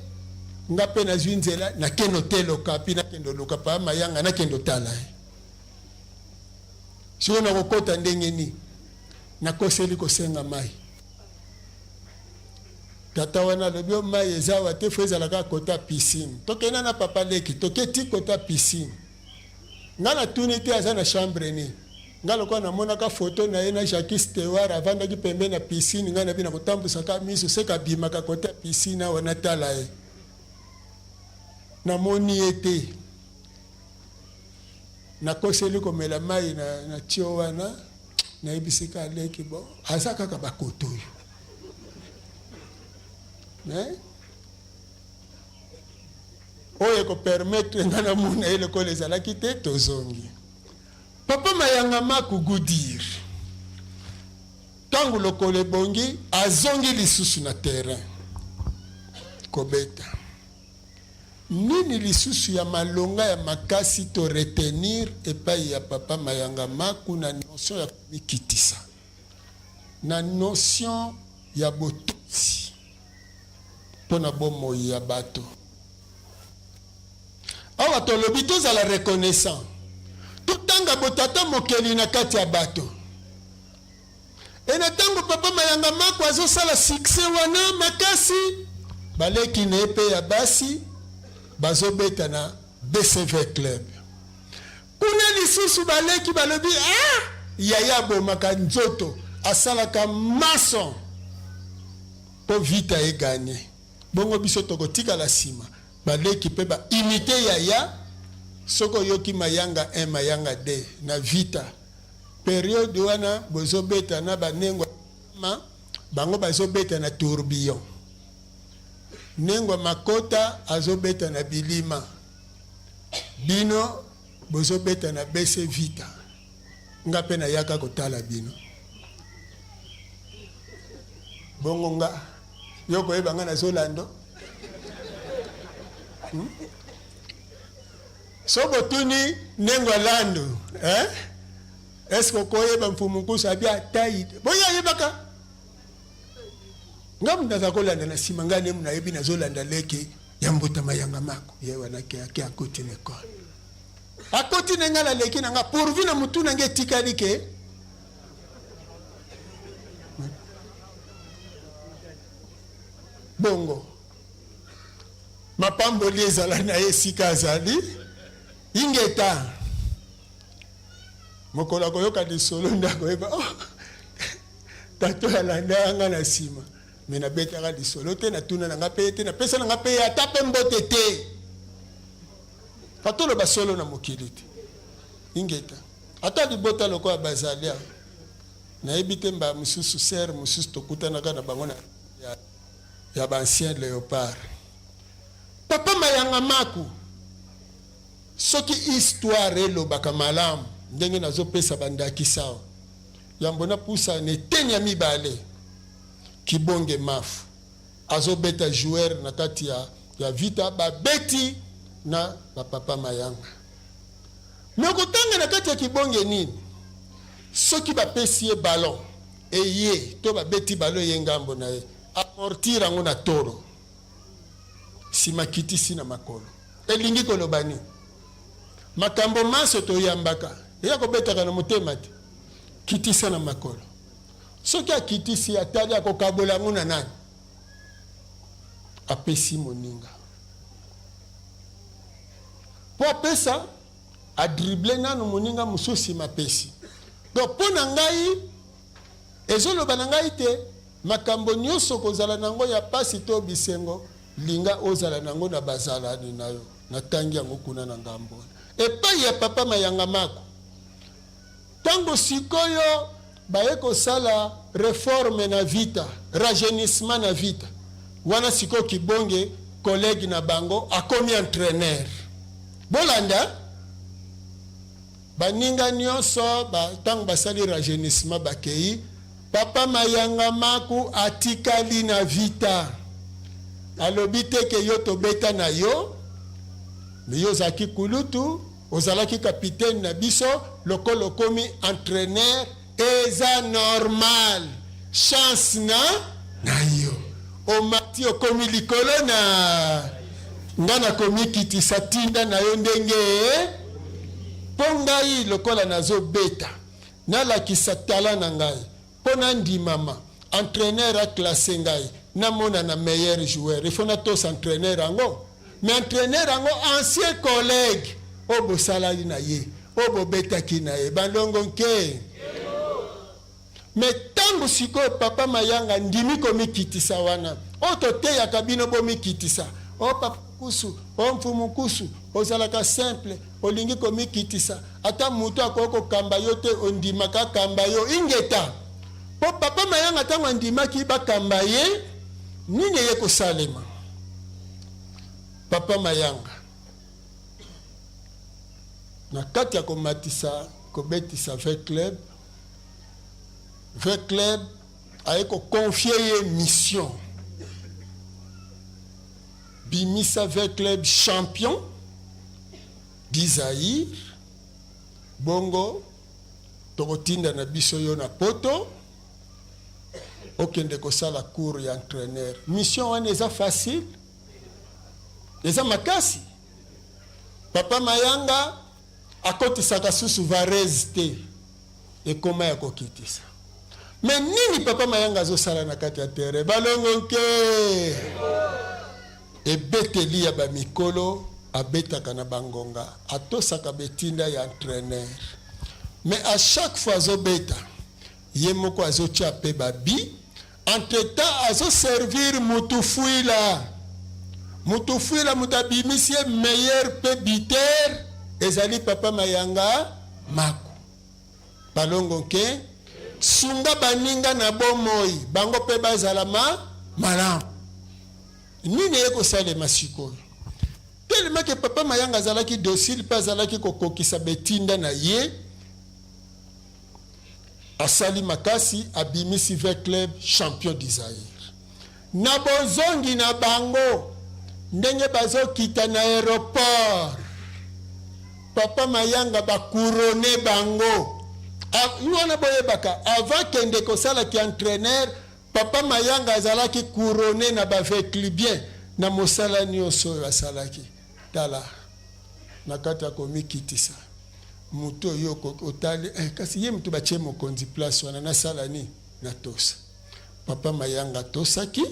nga mpe nazwi nzela nakende hotel Okapi, nakende oluka papa Mayanga, nakende otala ye. Sikoyo nakokota ndenge nini? Nakoseli kosenga mai. Tata wana alobi o mai eza awa te, fo ezala kaka kota piscine. Tokenda na papa leki, toke ti kota piscine. Nga natuni te aza na chambre nini. Nga lokola namonaka photo na ye na Jackie Stewart avandaki pembeni na piscine, nga nabi nakotambusaka miso seke abimaka kota piscine awa natala ye. Namoni ye te. Nakoseli komela mai na, na tio wana, nayebisi ka leki bon aza kaka bakoto oyo. Mais oyo ekopermettre nga namona ye lokola ezalaki te, tozongi. Papa Mayanga Maku Goodyear, ntango lokolo ebongi, azongi lisusu na terrain kobeta. Nini lisusu ya malonga ya makasi to retenir epai ya Papa Mayanga Maku na notion ya komikitisa, na notion ya botosi mpo na bomoi ya bato? Awa tolobi tozala reconnaissant, totanga botata mokeli na kati ya bato. E na tango papa Mayanga Mako azosala succès wana makasi, baleki na ye pe ya basi bazobeta na BCV Club. Kuna lisusu baleki balobi ah, yaya abomaka nzoto, asalaka maçon po Vita e gagner. Bongo biso tokotikala sima. Baleki pe ba imiter yaya, soki oyoki Mayanga 1, Mayanga 2 na Vita, Periode wana bozo beta na ba nengwa ma bango bazo beta na tourbillon. Nengwa makota azo beta na bilima. Bino bozo beta na BC Vita. Nga pe nayaka kotala bino. Bongo nga yo koyeba nga nazo lando? Hmm? So botuni nengwa landu eh? Est-ce que okoyeba mfumu nkusu abi atai boye ayebaka nga mutu naza kolanda na nsima nga nde nayebi nazolanda leki ya mbuta mayanga mako ye wana ke ake akoti na ekole akoti na nga naleki na nga pourvu na mutu na nga etikali ke bongo Mapamboli ezala na ye esika azali. Ingeta. Mokolo akoyoka lisolo nde akoyeba, oh, tata oyo alandaka nga na nsima, me nabetaka lisolo te, natuna na nga mpe ye te, napesa na nga mpe ye ata mpe mbote te. Atoloba solo na mokili te. Ingeta. Ata libota lokola bazali awa, nayebi te mbala mosusu sere mosusu tokutanaka na bango na ya, ya ba ancien Léopard. Papa Mayanga Maku, soki histoire elobaka malamu ndenge nazopesa bandakisa awa, yambo napusa na eteni ya mibale, Kibonge Mafu azobeta joueur na kati ya, ya Vita, babeti na bapapa Mayanga. Me okotanga na kati ya Kibonge nini? Soki bapesi ye ballon eye to babeti ballon eye ngambo na ye, amortir yango na tolo, nsima kitisi na makolo. Elingi koloba nini? Makambo manso toyambaka eya kobetaka na motema te, kitisa na makolo. Soki akitisi, atali akokabola yango na nani? Apesi moninga. Mpo apesa, adrible nanu moninga mosusu, nsima apesi. Donc mpo na ngai, ezoloba na ngai te makambo nyonso kozala nango ya pasi to bisengo, linga ozala nango na bazalani na yo. Natangi yango kuna na ngambo wana epai ya papa Mayanga Mako. Ntango sikoyo baye kosala reforme na Vita, rajeunissement na Vita, wana sikoyo Kibonge collègue na bango akomi entraîneur. Bolanda baninga nyonso ba, ntango basali rajeunissement bakei, papa Mayanga Maku atikali na Vita. Alobi te ke yo tobeta na yo, me yo ozalaki kulutu, ozalaki capitaine na biso, lokola okomi entraîneur eza normal, chance na na yo, omati okomi likolo na nga, nakomikitisa tinda na yo ndenge mpo ngai lokola nazobeta nalakisa tala na ngai mpo nandimama, entraîneur aclasse ngai, namona na meilleur joueur, il faut natosa entraîneur yango. Mais entraîneur yango ancien collègue oyo bosalaki na ye, oyo bobetaki na ye balongo nke. Me ntango sikoyo papa Mayanga ndimi komikitisa wana, oyo toteyaka bino bomikitisa, o papa Kusu, o mfumu Kusu, ozalaka simple, olingi komikitisa, ata moto akoki kokamba yo te, ondimaka akamba yo. Ingeta. Mpo papa Mayanga ntango andimaki bakamba ye, nini eye kosalema? Papa Mayanga na kati ya komatisa kobetisa V Club, V Club aye koconfie ye mission, bimisa V Club champion du Zaïre, bongo tokotinda na biso yo na poto okende kosala cours ya entraîneur. Mission wana eza facile, eza makasi. Papa Mayanga akotisaka susu varese te, ekoma ya kokitisa. Me nini papa Mayanga azosala na kati ya terrain? Balongo nke ebeteli ya bamikolo, abetaka na bangonga, atosaka betinda ya entraîneur. Mais à chaque fois azobeta, ye moko azotia mpe babi. Entre temps azoservir mutu fuila, mutu fuila moto abimisi ye meilleur mpe buteur ezali papa Mayanga Maku. Balongo nke sunga baninga na bomoi bango mpe bazala ma malamu. Nini eye kosalema sikoyo? Tellement ke papa Mayanga azalaki docile mpe azalaki kokokisa betinda na ye, asali makasi, abimisi V Club champion du Zaïre. Na bozongi na bango, ndenge bazokita na aéroport, papa Mayanga bakurone bango. Wana boyebaka, avant kende kosala ki entraîneur, papa Mayanga azalaki couronné na ba V-Clubien na mosala nyonso oyo asalaki. Tala na kati ya komikitisa, moto oyo otali kasi ye moto batie mokonzi place wana, nasala nini? Natosa. Papa Mayanga atosaki.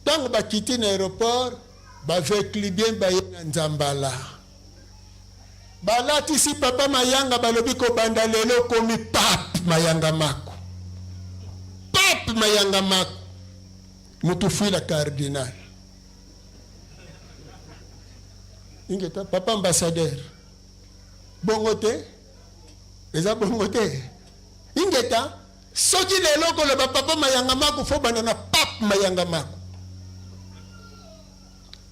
Ntango bakiti na aéroport, ba V-Clubien baye na Nzambala. Balatisi papa Mayanga, balobi kobanda lelo okomi pape Mayanga Maku. Pape Mayanga Maku. Mutu fuila cardinal. Ingeta papa ambassadeur. Bongo te? Eza bongo te? Ingeta soki lelo koloba papa Mayanga Maku fo banda na pape Mayanga Maku.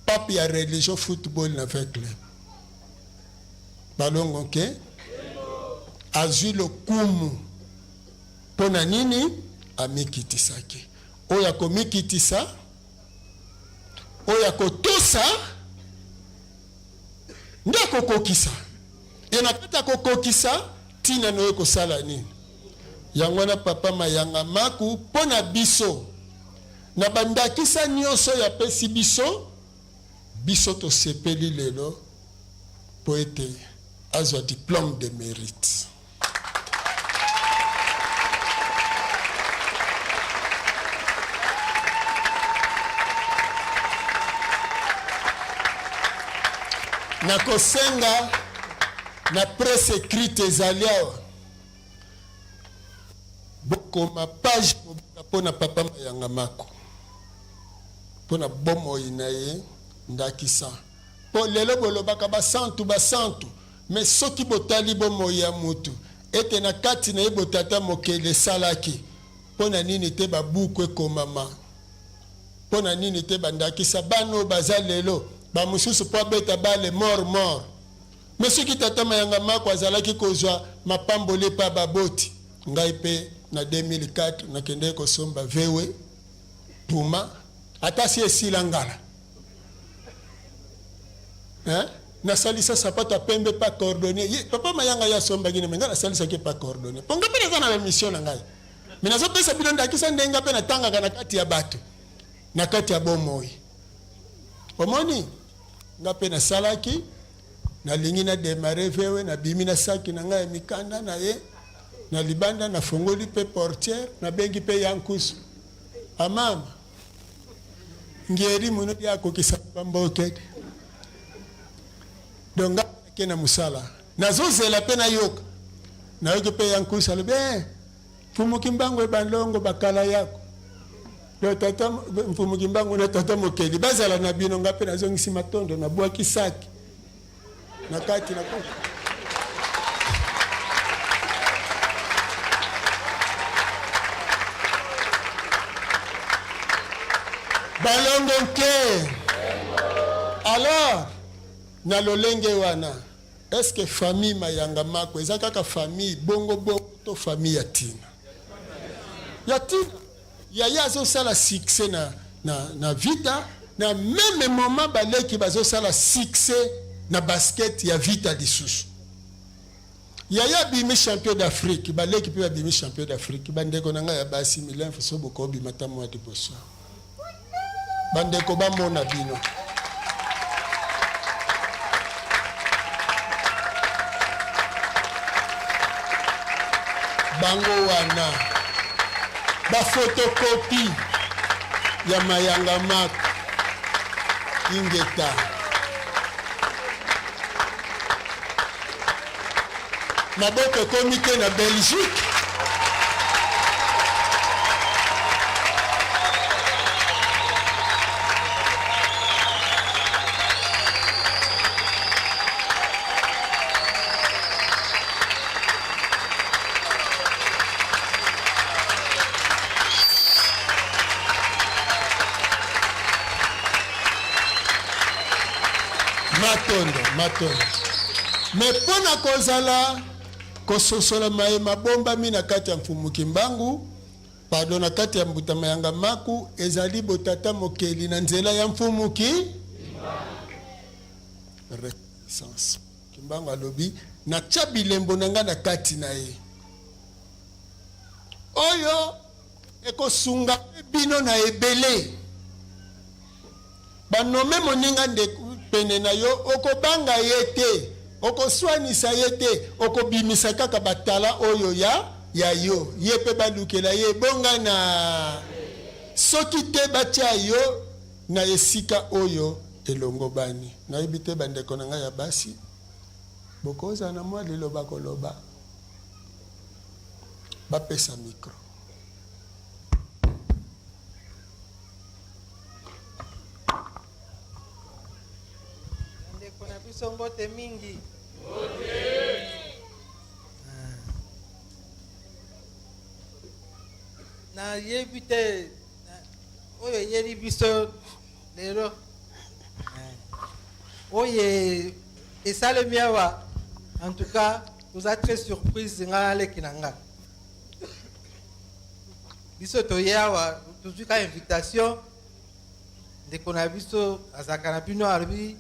Pape ya religion football na V-Club. Balongo ke azwi lokumu mpo na nini? Amikitisaki. Oyo akomikitisa, oyo akotosa nde akokokisa. E na kati ya kokokisa, ntina na yo ekosala nini? Yango wana papa Mayanga Maku mpo na biso, na bandakisa nyonso oyo apesi biso, biso tosepeli lelo mpo ete azwa diplome de merite. Nakosenga na presse écrite ezali awa bokoma page mobimba mpo na papa Mayanga Maku, mpo na bomoi na ye ndakisa. Mpo lelo bolobaka basantu basantu, mais soki botali bomoi ya mutu ete na kati na ye botata mokeli esalaki, mpo na nini te babuku ekomama? Mpo na nini te bandakisa bana oyo baza lelo, bamosusu mpo abeta bale mort mort. Mais soki tata Mayanga Maku azalaki kozwa mapamboli epa baboti, ngai mpe na 2004 nakendeki kosomba VW Puma, ata si esila ngala. Hein? Nasalisa sapato ya pembe pa cordonnier. Ye, papa Mayanga ye asombaki na me ngai nasalisaki pa cordonnier. Mpo ngai mpe naza na ba mission na ngai. Me nazopesa bino ndakisa ndenge ngai mpe natangaka na kati ya bato, na kati ya bomoi. Omoni, ngai mpe nasalaki, nalingi na demarrer VW, nabimi na saki na ngai ya mikanda na ye na libanda, nafongoli mpe portière, nabengi mpe Yankusu. Amama, Ngeri muno dia akokisa bamboke. Donc nga ke na musala. Nazozela pe nayoka. Nayoki pe ya nkusa alobi eh Mfumu Kimbangu ebalongo bakala yako. Donc tata Mfumu Kimbangu na tata Mokeli bazala na bino, nga pe nazongisi matondo, nabwaki saki na kati na koti. Balongo nke. Alors na lolenge wana, est-ce que famille Mayanga Mako eza kaka famille bongo bongo to famille ya tina? Ya tina. Yaya azosala succès na, na, na Vita, na meme moment baleki bazosala succès na basket ya Vita lisusu. Yaya abimi champion d'Afrique, baleki mpe babimi champion d'Afrique. Bandeko na ngai ya basi, milemfe so bokobima ata mwa liboso. Bandeko bamona bino. Bango wana ba photocopie ya Mayanga Mak ingeta. Maboko ekomi te na Belgique. Matondo, matondo. Me mpo na kozala kososola maye mabombami na kati ya Mfumu Kimbangu, pardon, na kati ya Mbuta Mayanga Maku, ezali botata mokeli na nzela ya Mfumu Ki Reconnaissance. Kimbangu alobi, natya bilembo na ngai na kati na ye, oyo ekosunga mpe bino na ebele. Ba nomme moninga ndeko pene na yo, okobanga ye te, okoswanisa ye te, okobimisa kaka ba talent oyo ya ya yo. Ye pe balukela ye ebonga na soki te batia yo na esika oyo elongobani. Nayebi te bandeko na ngai ya basi. Bokozala na mwa liloba koloba? Bapesa micro. Ndeko na biso mbote mingi. Nayebi te oyo eyeli biso lelo oyo esalemi awa. En tout cas toza très surprise. Nga naleki na nga, biso toye awa, tozwi ka invitation. Ndeko na biso azalaka na bino alobi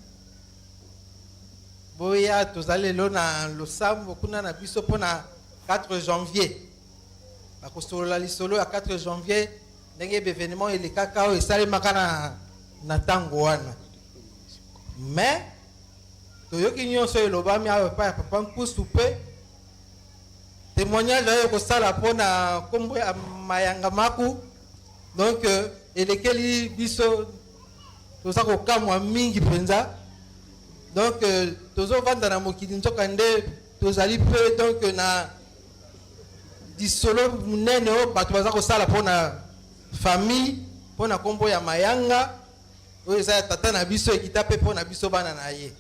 boya, tozali lelo na losambo kuna na biso mpona 4 janvier. Bakosolola lisolo ya 4 janvier, ndenge baévénement elekaka oyo esalemaka na ntango wana. Mais toyoki nyonso elobami awa epai ya papa Nkusu, mpe témoignage oyo kosala mpona nkombo ya Mayanga Maku. Donc elekeli biso, toza kokamwa mingi mpenza. Donc tozovanda na mokili, nzoka nde tozali mpe donc na lisolo monene oyo bato baza kosala mpona famille, mpona nkombo ya Mayanga oyo eza ya tata na biso, ekita mpe mpona biso bana na ye.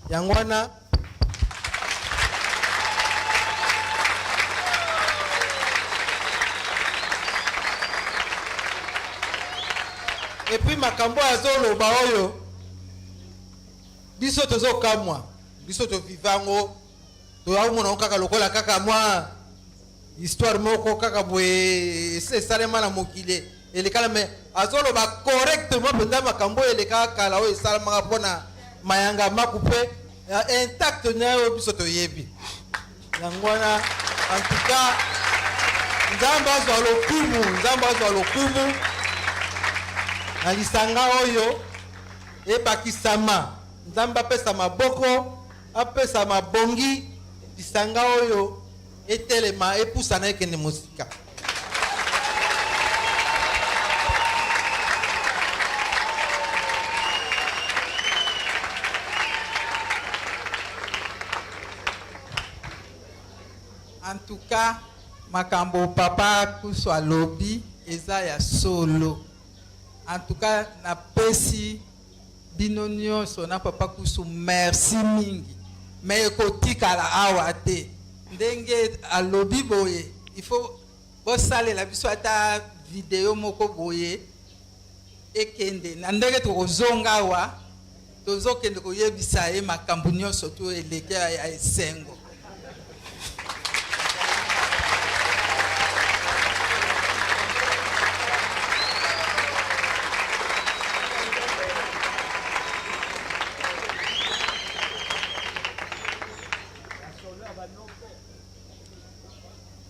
Yango wana et puis makambo oyo azoloba oyo, biso tozokamwa. Biso toviva yango, toyakomona yango kaka lokola kaka mwa histoire moko kaka boye esalema na mokili elekala. Mais azoloba correctement mpenza makambo oyo elekaka kala, oyo esalamaka mpona Mayanga Maku, mpe intact na oyo biso toyebi. Yango wana, en tout cas, Nzambe azwa lokumu, Nzambe azwa lokumu na lisanga oyo ebakisama. Nzambe apesa maboko, apesa mabongi, lisanga oyo etelema, epusana, ekende mosika. En tout cas, makambo papa Kusu alobi eza ya solo. En tout cas, napesi bino nyonso na papa Kusu merci mingi. Mais ekotikala awa te. Ndenge alobi boye, il faut bosalela biso ata video moko boye, ekende na ndenge tokozonga awa, tozokende koyebisa ye makambo nyonso to eleki ya esengo.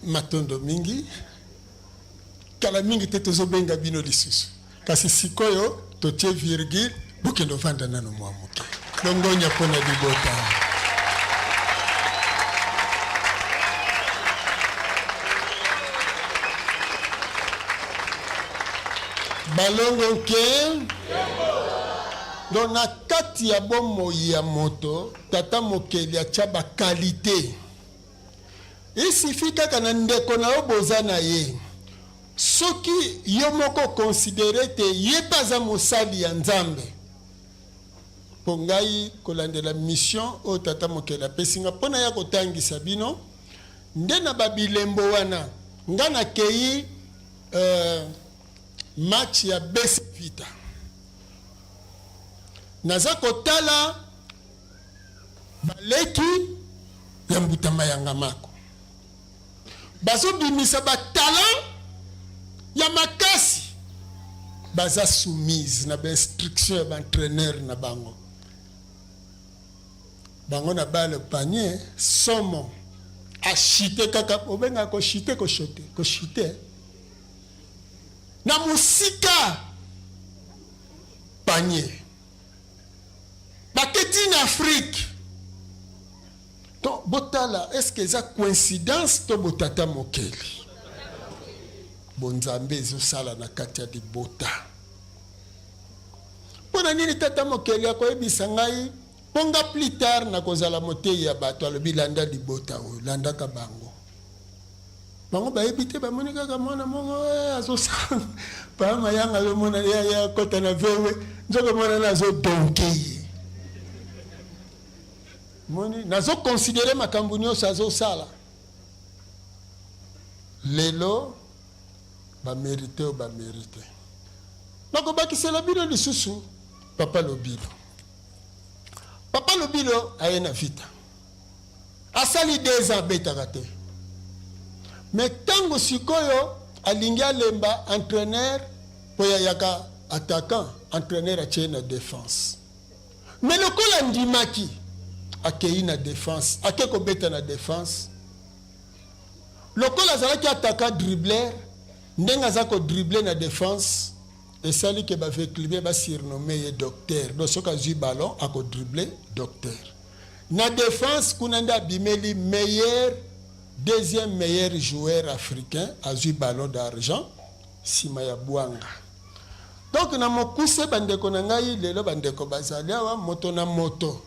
Matondo mingi. Kala mingi te tozobenga bino lisusu, kasi sikoyo totie virgule. Bokende ovanda nano mwa moke. Longonya mpona libota. Balongo nke. Donc na kati ya bomoi ya moto, tata mokeli atya baqualité. Isifi kaka na ndeko na yo boza na ye, soki yo moko considérer te ye mpe aza mosali ya Nzambe. Mpo ngai kolandela mission oyo tata mokeli apesi nga mpo na ya kotangisa bino nde na babilembo wana, nga nakei match ya BC Vita, naza kotala baleki ya mbutama ya Ngamako bazobimisa batalent ya makasi, baza soumise na bainstruction ya baentraîneur na bango. Bango na bale panier somo ashite kaka, obengaka koshite, koshote, koshite na mosika panier, baketi na Afrique. Donc botala, est ce que eza coïncidence to botata mokeli bonzambe ezosala na kati ya libota? Mpo na nini tata mokeli akoyebisa ngai? Mpo nga plus tard nakozala moteyi ya bato. Alobi landa libota oyo, landaka bango. Bango bayebi te, bamoni kaka mwana moko eh, azosala papa Mayanga azomona ye akota na vewe, nzoka mwana na azodonke ye. Moni nazokonsidere makambo nyonso azosala lelo, bamerite oyo bamerite. Nakobakisela bino lisusu papa Lobilo. Papa Lobilo aye na Vita, asali 2 ans abetaka te, me ntango sikoyo alingi alemba entraîneur mpo yayaka attaquant, entraîneur atie na défense. Me lokola andimaki, akei na défense, ake kobeta na défense. Lokola azalaki attaquant dribbler, ndenge aza kodrible na défense, esali ke baveclubien basurnome ye docteur. Donc soki azwi ballon akodrible docteur na défense. Kuna nde abimeli meilleur, deuxième meilleur joueur africain, azwi ballon d'argent nsima ya Bwanga. Donc na mokuse, bandeko na ngai, lelo bandeko bazali awa, moto na moto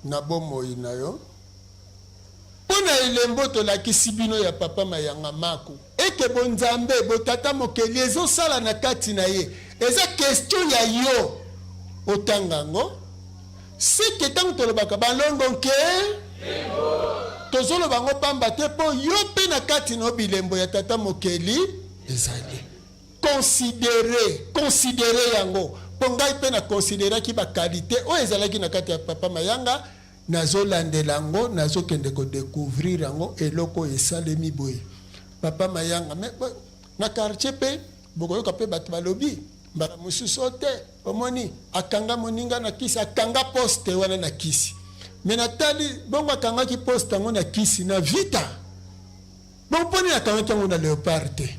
na bomoi na yo, mpo na elembo tolakisi bino ya papa Mayanga Maku, eke bonzambe botata mokeli ezosala na kati na ye, eza question ya yo otanga yango. Seke ntango tolobaka balongo nke, tozoloba yango pamba te, mpo yo mpe na kati na yo bilembo ya tata mokeli ezali. Considere, considere yango, mpo ngai mpe nakonsideraki bakalite oyo ezalaki na kati ya papa Mayanga. Nazolandela yango, nazokende kodécouvrir yango, eloko oyo esalemi boye papa Mayanga. Me na quartier mpe bokoyoka mpe bato balobi mbala mosusu o te, omoni akanga moninga na kisi, akanga poste wana na kisi. Me natali bongo, akangaki poste yango na kisi na Vita, bongo mponi akangaki yango na Léopard te?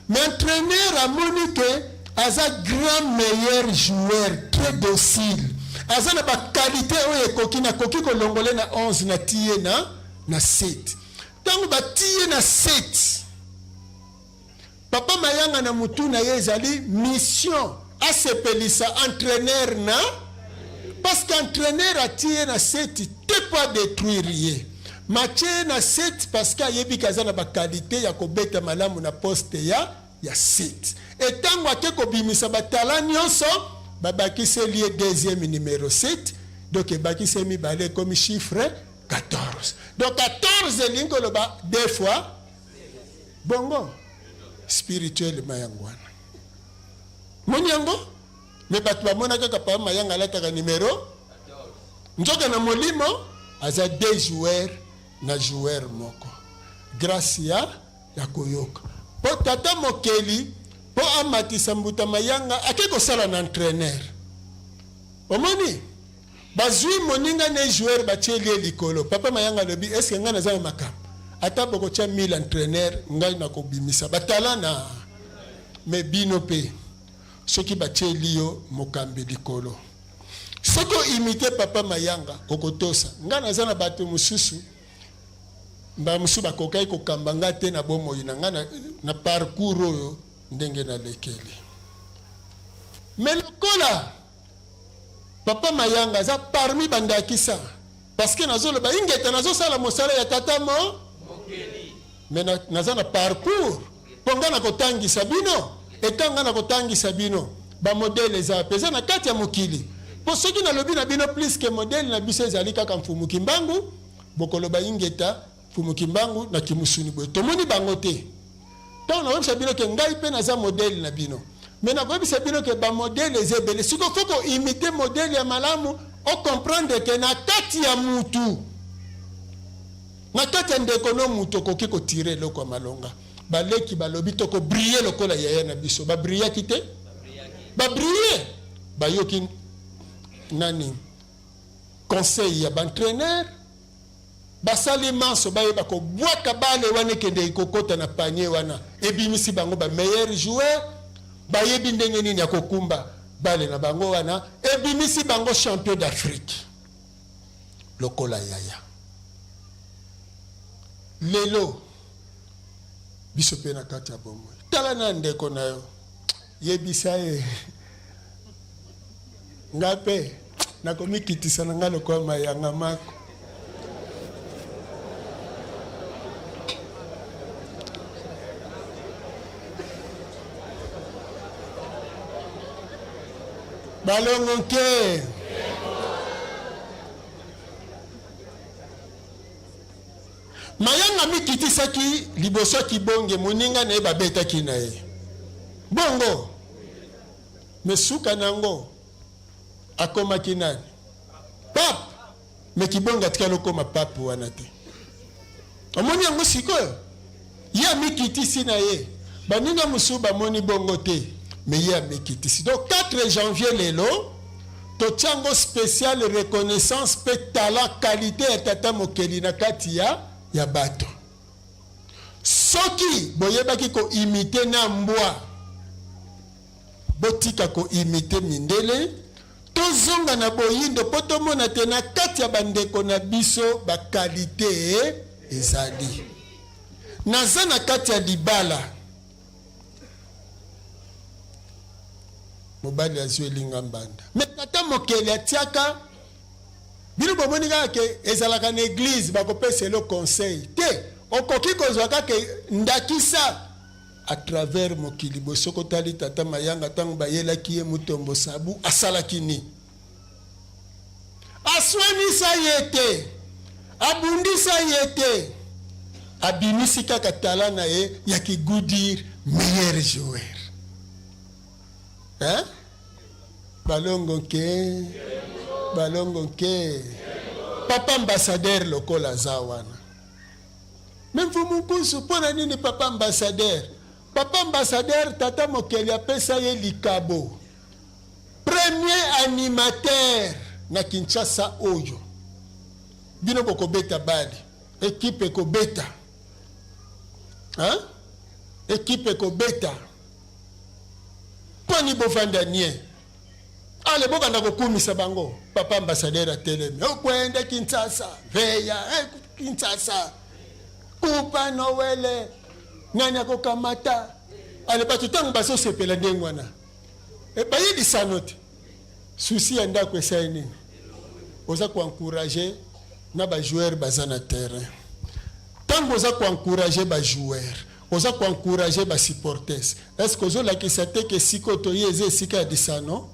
Mais entraîneur amoni ke aza grand meilleur joueur, très docile, aza na baqualité oyo ekoki, nakoki kolongole na 11, na tie na 7. Ntango batie na 7, papa Mayanga na mutu na ye ezali mission asepelisa entraîneur na, parce que entraîneur atie ye na 7 te po adétruire ye, matie ye na 7 parce que ayebi ke aza na baqualité ya kobeta malamu na poste ya 7. Etango ake kobimisa batala nyonso, babakiseli ye deuxième numéro 7, donc ebakisi mibale, ekomi chiffre 14. Donc 14 elingi koloba deux fois bongo spirituellement. Yango wana moni yango. Me bato bamona kaka papa Mayanga alataka numero, nzoka na molimo aza deux joueurs na joueur moko. Grâce ya koyoka, mpo tata mokeli mpo amatisa mbuta Mayanga, ake kosala na entraîneur, omoni bazwi moninga ne joueur, batieli ye likolo. Papa Mayanga alobi: "Eske ngai naza na makambo? Ata bokotia 1000 entraîneur, ngai nakobimisa batala na me." Bino mpe soki batieli yo mokambi likolo, soki oimite papa Mayanga, okotosa. Ngai naza na bato mosusu, mbala mosusu bakokaki kokamba nga te na bomoi na ngai na parcours oyo ndenge nalekeli. Me lokola papa Mayanga aza parmi bandakisa, parce que nazoloba ingeta, nazosala mosala ya tata mo, me naza na parcours mpo ngai nakotangisa bino. Eta ngai nakotangisa bino, bamodele eza mpenza na kati ya mokili. Mpo soki nalobi na bino plus ke modele na biso ezali kaka Mfumu Kimbangu, bokoloba ingeta Mfumu Kimbangu na kimusuni boye, tomoni bango te. Ntango nakoyebisa bino ke ngai mpe naza modele na bino, me nakoyebisa bino ke bamodele eza ebele. Sikoyo fo koimite modele ya malamu, ocomprendre ke na kati ya mutu, na kati ya ndeko no mutu, okoki kotire eloko ya malonga. Baleki balobi tokobrille lokola yaya na biso. Babrillaki te, babrille. Bayoki nani? Conseil ya baentraîneur. Basali manso bayeba kobwaka bale wana, ekende kokota na panier wana, ebimisi bango bameilleur joueur. Bayebi ndenge nini ya kokumba bale na bango wana, ebimisi bango champion d'Afrique lokola yaya. Lelo biso mpe na kati ya bomoi, tala na ndeko na yo, yebisa ye: "Nga mpe." Nakomikitisa na ngai lokola mayanga mako. Balongo nke. Mayanga amikitisaki liboso ya Kibonge, moninga na ye babetaki na ye bongo. Me suka na yango akomaki nani? Pape. Me Kibonge atikali okoma pape wana te. Omoni yango sikoyo? Ye amikitisi na ye. Baninga mosusu bamoni bongo te, me ye amikitisi. Donc 4 janvier lelo totia yango spécial reconnaissance mpe talent qualité ya tata mokeli na kati ya ya bato. Soki boyebaki ko imiter na mbwa, botika ko imiter mindele, tozonga na boyindo mpo tomona te na kati ya bandeko na biso ba qualité ezali. Naza na kati ya libala, mobali azweli nga mbanda, me tata mokeli atiaka bino bomoni kaka ke ezalaka na eglise bakopesa elo conseil te, okoki kozwa kaka ndakisa à travers mokili boye. Soki otali tata Mayanga ntango bayelaki ye Mutombo Sabu, asalaki nini? Aswanisa ye te, abundisa ye te, abimisi kaka talent na ye ya kigudir meilleur joueur. Hein? Balongo nke, balongo nke. Papa ambassadeur lokola aza wana. Me Mfumu Nkusu, mpo na nini papa ambassadeur? Papa ambassadeur, tata mokeli apesa ye likabo. Premier animateur na Kinshasa oyo. Bino bokobeta bali, equipe ekobeta. Hein? Equipe ekobeta. Poni bovanda nie. Ale bobanda kokumisa bango. Papa ambassadeur atelemi. Okwende Kinshasa, veya, eh, Kinshasa. Kupa Noele. Nani akokamata? Ale bato ntango bazosepela ndenge wana. E, baye lisano te. Souci ya ndako esali nini? Oza ko encourager na ba joueurs baza na terrain. Tango oza ko encourager ba joueurs, oza ko encourager ba supporters, est-ce que ozolakisa te ke esika oyo toye eza esika ya lisano?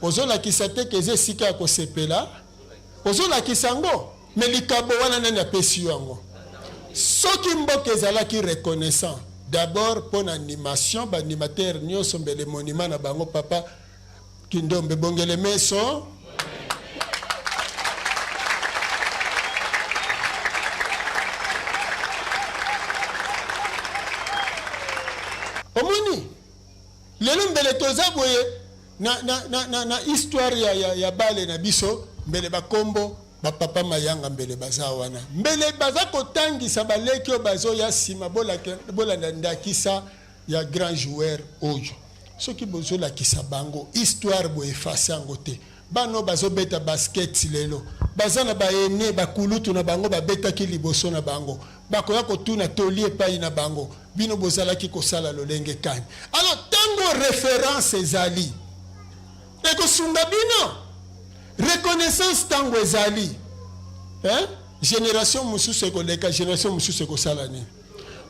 Ozolakisa te ke eza esika ya kosepela? Ozolakisa yango, mais likabo wana nani apesi yo yango? Soki mboka ezalaki reconnaissant d'abord mpo na animation, ba animateurs nyonso mbele monument na bango papa Kindombe bongele meso. Omoni lelo mbele toza boye na, na, na, na, na histoire ya, ya, ya bale na biso mbele bakombo bapapa mayanga mbele baza wana mbele baza kotangisa baleki oyo bazoya nsima bolanda ndakisa ya grand joueur oyo soki bozo lakisa bango histoire bo effacer yango te bana oyo bazo beta basket lelo baza na ba aine ba kulutu na bango babetaki liboso na bango bakoya kotuna toli epayi na bango bino bozalaki kosala lolenge kani alors tango reference ezali ekosunga bino reconnaissance tango ezali hein generation mosusu ekoleka generation mosusu ekosala nini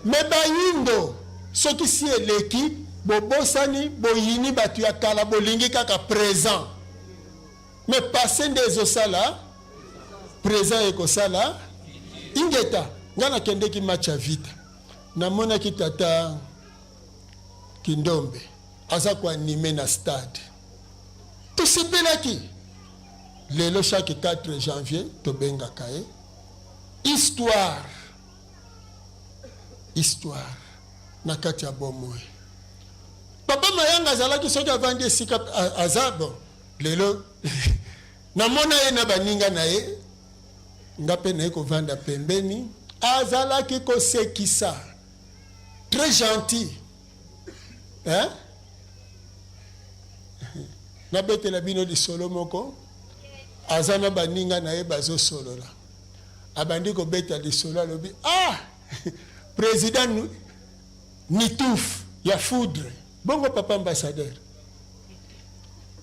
Mais bayindo soki si eleki bobosani boyini batu ya kala bolingi kaka present mais passe nde ezosala present ekosala ingeta. Nga nakendeki match ya vita namonaki tata Kindombe aza ko anime na stade tosepelaki. Lelo chaque 4 janvier tobengaka ye histoire Histoire na kati ya bomoi. Papa Mayanga azalaki soki avandi esika aza bon lelo namona ye na baninga na ye nga mpe naye kovanda pembeni azalaki kosekisa très gentil hein? Nabetela bino lisolo moko aza na baninga na ye bazosolola Abandi kobeta lisolo alobi ah president Nitouf ya foudre bongo papa ambassadeur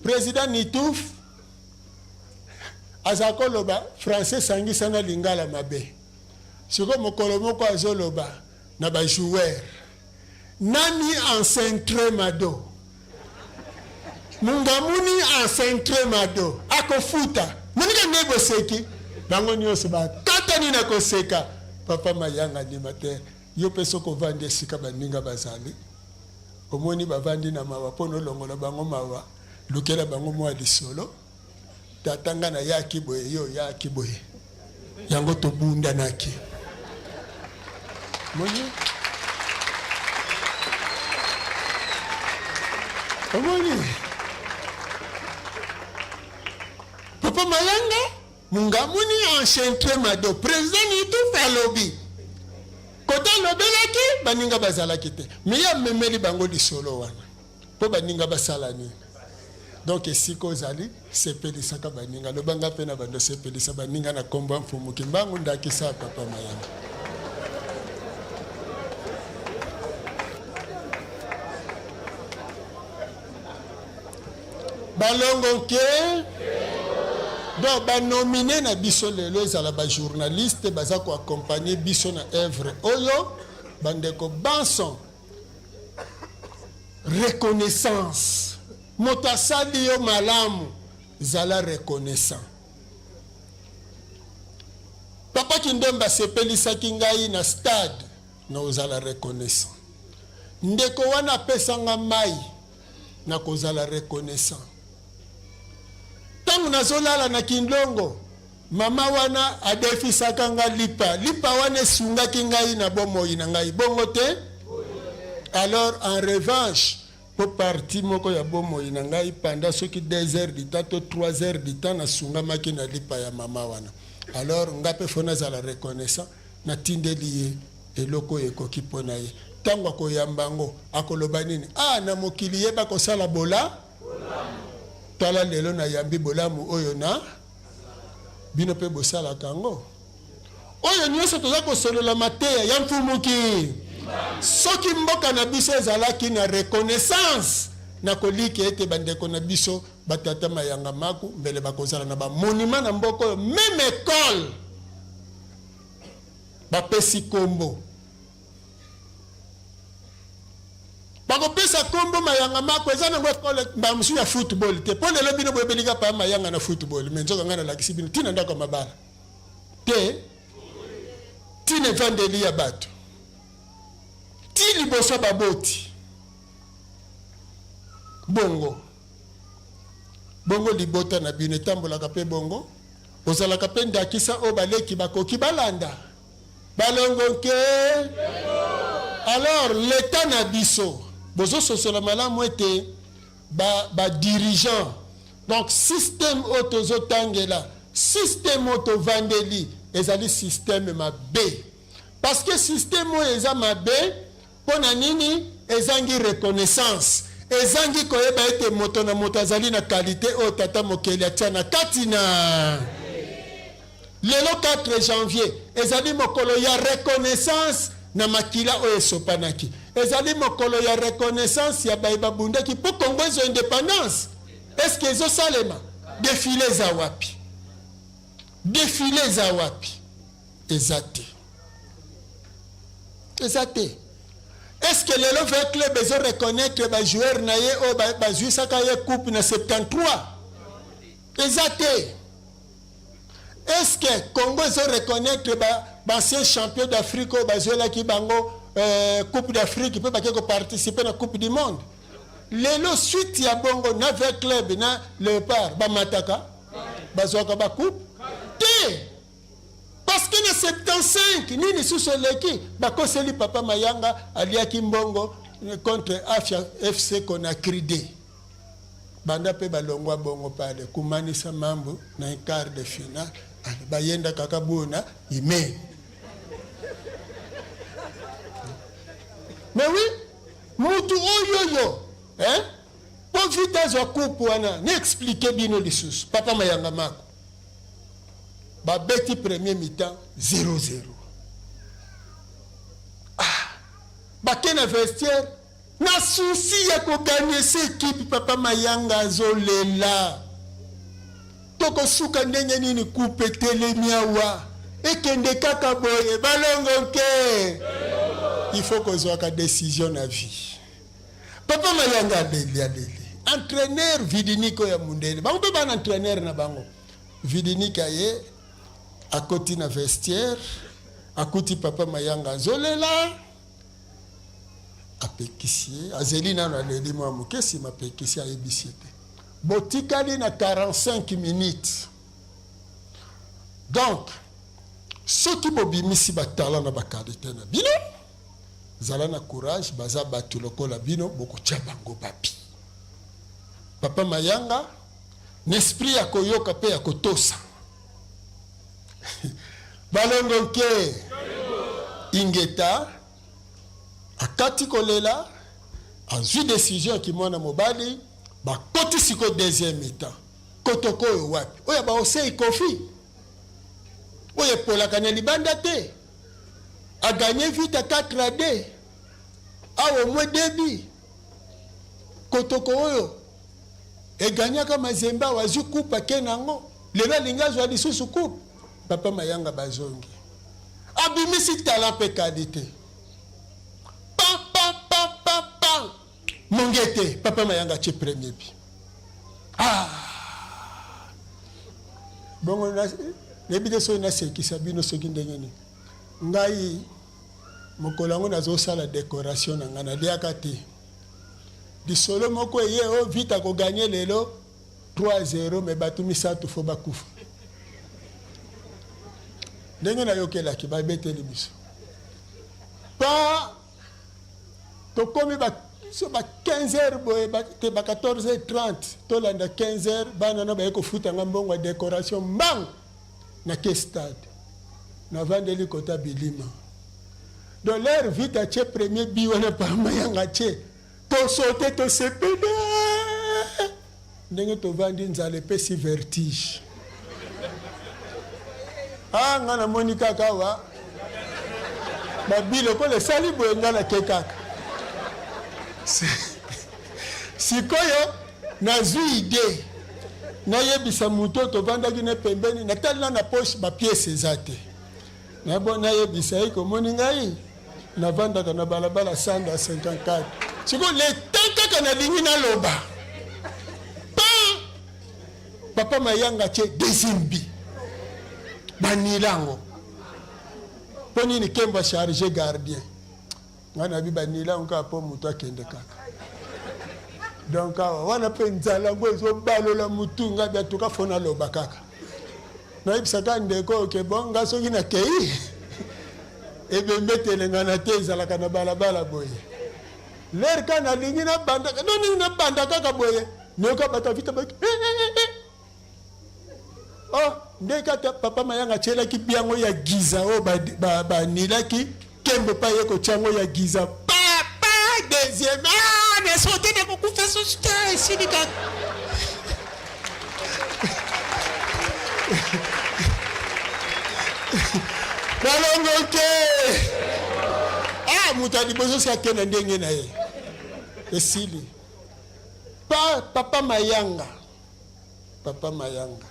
president Nitouf. Azala koloba français sangisa na lingala mabe. Sikoyo mokolo moko azoloba na ba joueurs. Nani encentre Mado? Mungamuni encentre Mado. Akofuta. Monika nde boseki. Bango nyonso bakatani na koseka. Papa Mayanga animateur, yo mpe soki ovandi esika baninga bazali, omoni bavandi na mawa mpo na olongola bango mawa, lukela bango mwa lisolo. Tata nga nayaki boye, yo oyaki boye, yango tobundanaki. Moni? Omoni? Papa Mayanga Mungamuni enchantre Mado, president Nitufa alobi kota alobelaki baninga bazalaki te, me ye amemeli bango lisolo wana mpo baninga basala nini? Donc esika ozali sepelisaka baninga, loba nga mpe na bando sepelisa baninga na kombo ya Mfumu Kimbangu, ndakisa ya Papa Mayanga. Balongo nke donc banomine na biso lelo ezala bajournaliste baza koaccompagne biso na œuvre oyo bandeko banso reconnaissance moto asali yo malamu zala reconnaissant papa kindombe asepelisaki ngai na stade na ozala reconnaissant ndeko wana apesanga mai na kozala reconnaissant ntango nazolala na kinlongo mama wana adefisaka nga lipa lipa wana esungaki ngai na bomoi na ngai bongo te alors en revanche mpo parti moko ya bomoi na ngai pendant soki 2 heures du temps to 3 heures du temps nasungamaki na lipa ya mama wana alors nga mpe fo nazala reconnaissant natindeli ye eloko oyo ekoki mpo na ye ntango akoyamba yango akoloba nini ah na mokili yeba kosala bola tala lelo nayambi bolamu oyo na bino mpe bosalaka yango oyo nyonso toza kosolola mateya ya mfumuki soki mboka na biso ezalaki na reconnaissance na koliki ete bandeko na biso batata mayanga maku mbele bakozala na bamonima na mboka oyo meme ekole bapesi kombo bakopesa kombo mayanga mako eza nango ekole mbala mosusu ya football te mpo lelo bino boyebeli kaka pa mayanga na football me nzoka ngai nalakisi bino ntina ndako ya mabala te ntina evandeli ya bato ti liboso baboti bongo bongo libota na bino etambolaka mpe bongo ozalaka mpe ndakisa oyo baleki bakoki balanda balongo nke alors leta na biso bozososola malamu ete ba dirigeant ba donc système oyo tozotangela système oyo tovandeli ezali système mabe parce que système oyo eza mabe mpo na nini ezangi reconnaissance ezangi koyeba ete moto na moto azali na qualité oyo tata mokeli atia na kati na lelo 4 janvier ezali mokolo ya reconnaissance na makila oyo esopanaki ezali mokolo ya reconnaissance ya baye babundaki mpo kongo ezwa indépendance est-ce ezosalema défilé eza wapi défilé eza wapi eza te eza te est-ce que lelo V Club ezo reconnaître bajoueur na ye oyo bazwisaka ye coupe na 73 eza te est-ce que congo ezo reconnaître baancien champion d'afrique oyo bazwelaki bango coupe d'afrique mpe bake koparticipe na coupe du monde lelo suite ya bongo na V Club na léopard bamataka bazwaka bacoupe te parce que na 75 nini susu eleki bakoseli papa mayanga aliaki mbongo contre afia fc conakry d banda mpe balongwa bongo pale kumanisa mambo na quart de finale bayenda kaka bona ime mais oui mutu oyo yo hein? mpo vite azwa coupe wana ni explique bino lisusu papa mayanga mako babeti premier mi-temps 0-0 ah, bake na vestiaire na souci ya kogagner se équipe papa mayanga azolela. Tokosuka ndenge nini coupe etelemi awa ekende kaka boye balongo nke il faut kozwaka decision na vie papa mayanga aleli aleli entraîneur vidiniko ya mundele bango mpe bana entraîneur na bango vidiniko aye akoti na vestiaire akuti papa mayanga azolela apekisi ye azeli nano aleli mwa moke nsima apekisi ayebisi ye te botikali na 45 minutes donc soki bobimisi batala na bakalite na bino zala na courage baza bato lokola bino bokotya bango bapi papa mayanga na esprit ya koyoka mpe ya kotosa balongo nke ingeta akati kolela azwi decision ya kimwana mobali bakoti siko deuxième mi-temps kotoko oyo wapi oyo baosei kofi oyo epolaka na libanda te aganye vite 4 à 2 awa au moins début kotoko oyo eganyaka mazembe awa azwi coupe ake nango lelo alingi azwa lisusu coupe papa mayanga bazongi abimisi talent mpe qualité pa pa pa pa pa mongete papa mayanga atie premier bi ah bongo nayebi te soki nasekisa bino soki ndenge nini ngai mokolo yango nazosala decoration na ngai naliaka te lisolo moko eye o oh, vite akoganye lelo 3-0 me bato misato fo bakufa ndenge nayokelaki babeteli biso pa tokomi ba so ba 15 heures boye te ba 14 heures 30 tolanda 15 heures bana na baye kofuta nga mbongo ya decoration mbangu na ke stade navandeli kota bilima donc l'air vite atie premier bi wana pama yanga atie tosote tosepele ndenge tovandi nzala epesi vertige ah nga namoni kaka awa babi lokola esali boye nga nake kaka sikoyo nazwi ide nayebisa moto oyo tovandaki ne pembeni natali na na poche bapiese eza te nabo nayebisa ye komoni ngai navandaka na balabala sanda 54 sikoyo leta kaka nalingi naloba pa papa mayanga tie deuxième bi banila yango mpo nini kembo acharge gardien ngai nabi banila yango kaka mpo moto akende kaka donc awa wana mpe nzala yango ezobalola motu ngai biatuka fo naloba kaka nayebisaka ndeko oyo ke bon nga soki nakei ebembe etelengana te ezalaka na balabala boye lere kaka nalingi nabanda no nini nabanda kaka boye nayoka bato ya vita baki eh, eh, eh, oh nde kaka papa mayanga atyelaki biango ya giza oyo banilaki ba, ba kembo pa ye kotya yango ya giza papa deuxième ah nesote nakokufa susu te esili kaka balongo te ah moto ya liboso si akenda ndenge na ye esili pa papa mayanga papa mayanga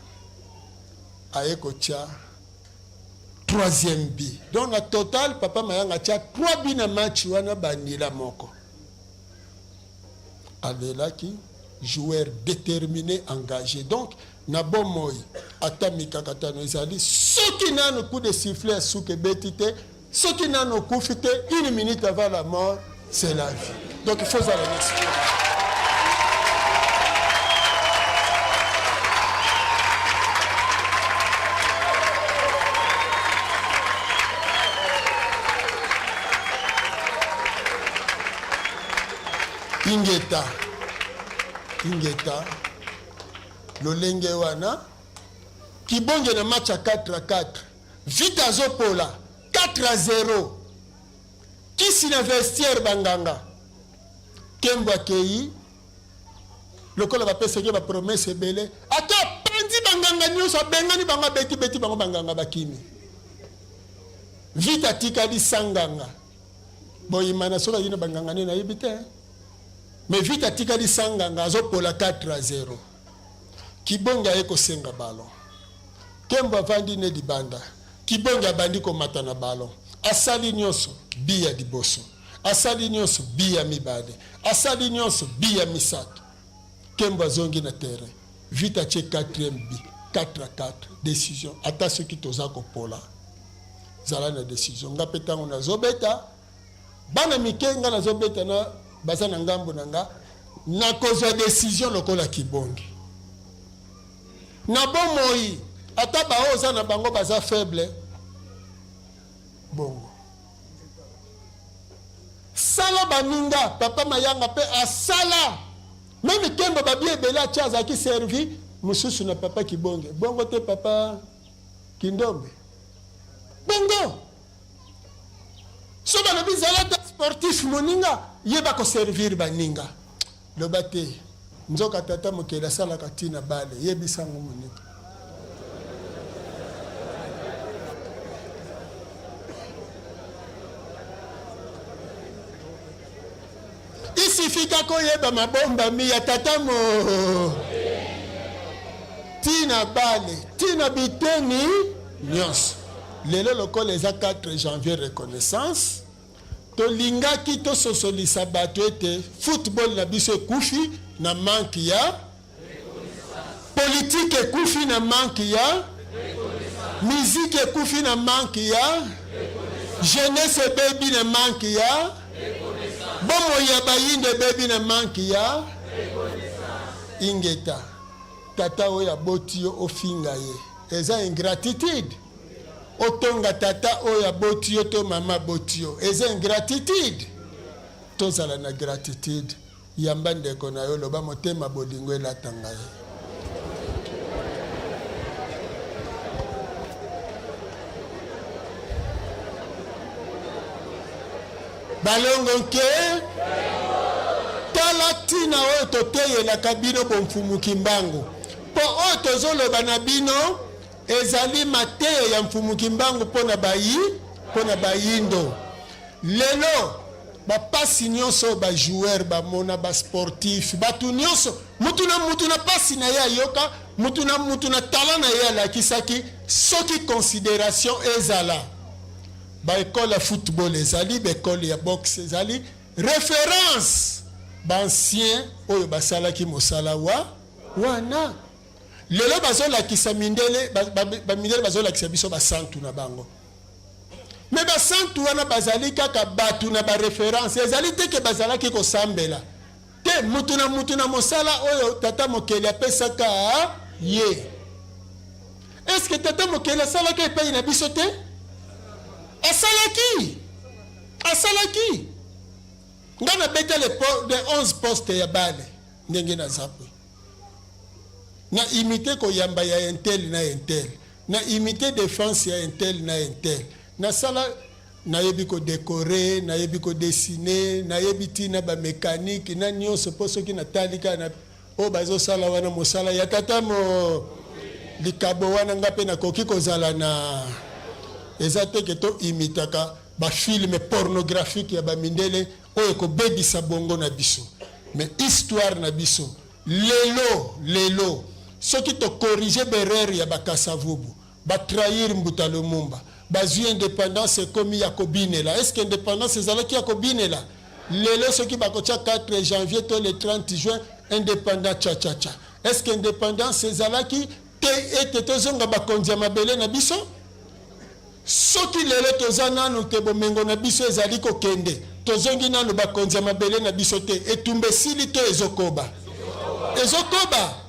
aye kotya troisième bi donc na total papa mayanga atya trois bi na match wana banila moko alelaki joueur déterminé engagé donc na bomoi ata mikakatano ezali soki nano coup de sifflet ya suka ebeti te soki nano okufi te une minute avant la mort c'est la vie donc il faut ozala na esprit ingeta ingeta lolenge wana kibonge na match ya 4 à 4 vita azopola 4 à 0 kisi na vestiaire banganga kembo akei lokola bapesaki bapromese ebele ata apanzi banganga nyonso abengani bango abetibeti bango banganga bakimi vita atikali sanganga boyimana soki ayina banganga nini nayebi te mais vite atikali sanganga azopola 4 à 0. Kibonge aye kosenga ballon. Kembo avandi ne libanda. Kibonge abandi komata na ballon. Asali nionso, but ya liboso. Asali nionso, but ya mibale. Asali nionso, but ya misato. Kembo azongi na terrain. Vita atie quatrième but. 4 à 4. Decision. Ata soki toza kopola. Zala na decision. Nga pe tango nazobeta, bana mike nga nazobeta na baza na ngambo na nga, nakozwa decision lokola Kibonge. Na bomoi, ata baoyo oza na bango baza faible, bongo. Sala baninga, papa Mayanga pe asala. Meme Kembo babi ebele atia azalaki servi mosusu na papa Kibonge. Bongo te papa Kindombe. Bongo. So balobi zala ta sportif moninga, yeba ko servir baninga. Loba te. Nzoka tata mokeli asalaka ti na bale. Yebisa ngo moninga. Il suffit kaka oyeba mabombami ya tata mo ti na bale ti na biteni nyonso. Lelo lokola eza 4 janvier reconnaissance, tolingaki tososolisa bato ete football na biso ekufi na manque ya politique, ekufi na manque ya musique, ekufi na manque ya jeunesse, ebebi na manque ya bomoi ya bayindo, ebebi na manque ya ingeta. Tata oyo aboti yo ofinga ye, eza ingratitude. Otonga tata oyo aboti yo to mama aboti yo, eza ingratitude. Tozala na gratitude. Yamba ndeko na yo, loba motema bolingo elata ngai. Balongo nke tala ntina oyo toteyelaka bino bomfumu Kimbangu, mpo oyo tozoloba na bino ezali mateya ya Mfumu Kimbangu mpo na bayi mpo na bayindo. Lelo ba pasi nionso oyo ba joueurs bamona, ba sportifs, batu nionso, mutu na mutu na pasi na ye ayoka, mutu na mutu na talent na ye alakisaki, soki consideration ezala, ba ecoles ya football ezali, ba ecoles ya boxe ezali, reference ba anciens oyo basalaki mosala wa wana. Lelo bazolakisa mindele, ba mindele bazolakisa biso ba santu na bango. Mais ba santu wana bazali kaka batu na ba reference, ezali te ke bazalaki kosambela te. Mutu na mutu na mosala oyo tata mokeli apesaka ye. Est-ce que tata mokeli asalaki epai na biso te? Asalaki, asalaki. Nga nabeta le 11 poste ya bale ndenge naza pe. Na imite koyamba ya intel na intel. Na imite defense ya intel na intel. Nasala, nayebi ko decorer, nayebi ko dessiner, nayebi ti na ba mecanique na nionso po soki natali kaka na oyo bazosala wana mosala ya tata mo likabo wana nga pe nakoki kozala na eza te ke to imitaka ba film pornographique ya ba mindele oyo ekobebisa bongo na biso mais histoire na biso Lelo lelo soki to corriger b'erreur ya ba Kasavubu, ba trahir Mbuta Lumumba, bazui independance ekomi ya kobinela. Est ce que independance ezalaki ya kobinela? Lelo soki bakotia 4 janvier to le 30 juin independant cha cha cha. Est ce que independance ezalaki te ete tozonga bakonzi ya mabele na biso? Soki lelo toza nanu te bomengo na biso ezali kokende, tozongi nanu bakonzi ya mabele na biso te, etumba esili to ezokoba? Ezokoba.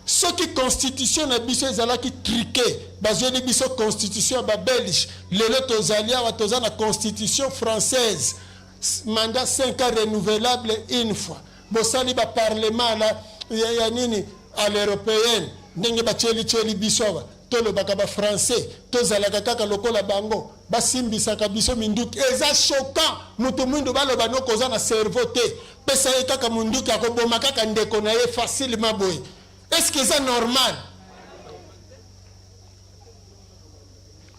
Soki constitution na biso ezalaki truquee, bazweli biso constitution ya ba belge, lelo tozali awa toza na constitution française, mandat 5 ans renouvelable une fois. Bosali ba parlement la ya, ya nini à l'europeenne ndenge batieli tieli biso awa tolobaka ba français tozalaka kaka lokola bango basimbisaka biso minduki eza choquant mutu mwindu baloba noko oza na cerveau te pesa ye kaka munduki akoboma kaka ndeko na ye facilement boye est ce que eza normal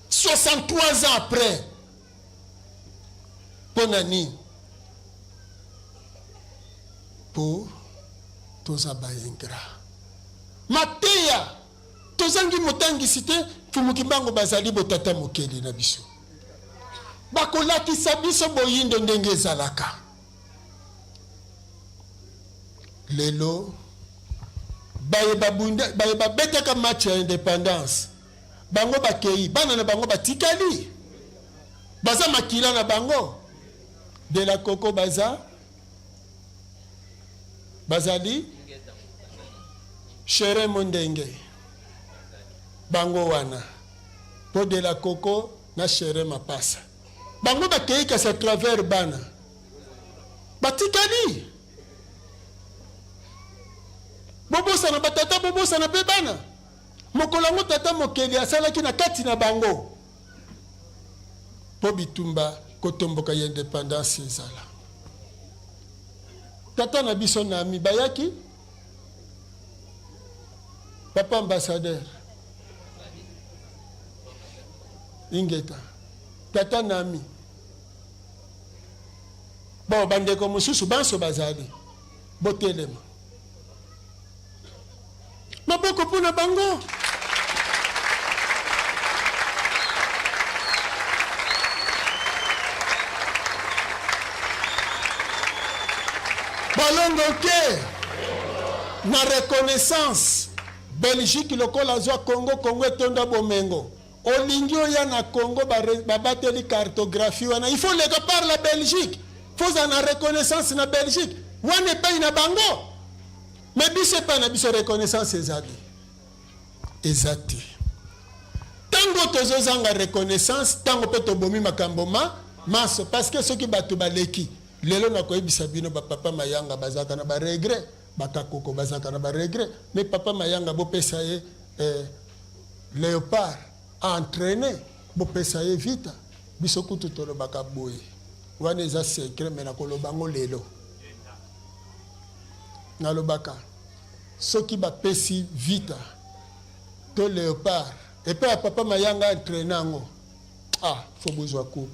63 ans après mpo na nini mpo toza ba ingrat. Mateya tozangi motangisi te, Mfumu Kimbangu bazali botata mokeli na biso. Bakolakisa biso boyindo ndenge ezalaka. Lelo baye babunda baye babetaka match ya independance bango bakei bana na bango batikali baza makila na bango de la koko baza bazali chere mondenge bango wana po de la koko na chere mapasa bango bakei kasi à travers bana batikali bobosana batata bobosana mpe bana mokolo yango tata mokeli asalaki na kati na bango mpo bitumba kotomboka ya independance ezala. Tata na biso Nami bayaki papa ambassadeur ingeta tata Nami bon bandeko mosusu banso bazali botelema Maboko mpo na bango. Balongo te na reconnaissance. Belgique lokola azwa Congo, Congo etonda bomengo. Olingi oya na Congo babateli cartographie wana, il faut leka par la Belgique. Faut ozala na reconnaissance na Belgique. Wana epai na bango. Mais biso epai na biso reconnaissance ezali eza te. Tango tozozanga reconnaissance, tango pe tobomi makambo ma manso parce que soki bato baleki lelo nakoyebisa bino ba papa Mayanga bazalaka na ba regret, ba Kakoko bazalaka na ba regret, mais papa Mayanga bopesa ye eh, Leopard a entraîner, bopesa ye Vita, biso kutu tolobaka boye wana eza secret mais nakoloba yango lelo. Nalobaka soki bapesi Vita to Leopard epai ya papa Mayanga entraîner yango ah faut bozwa coupe.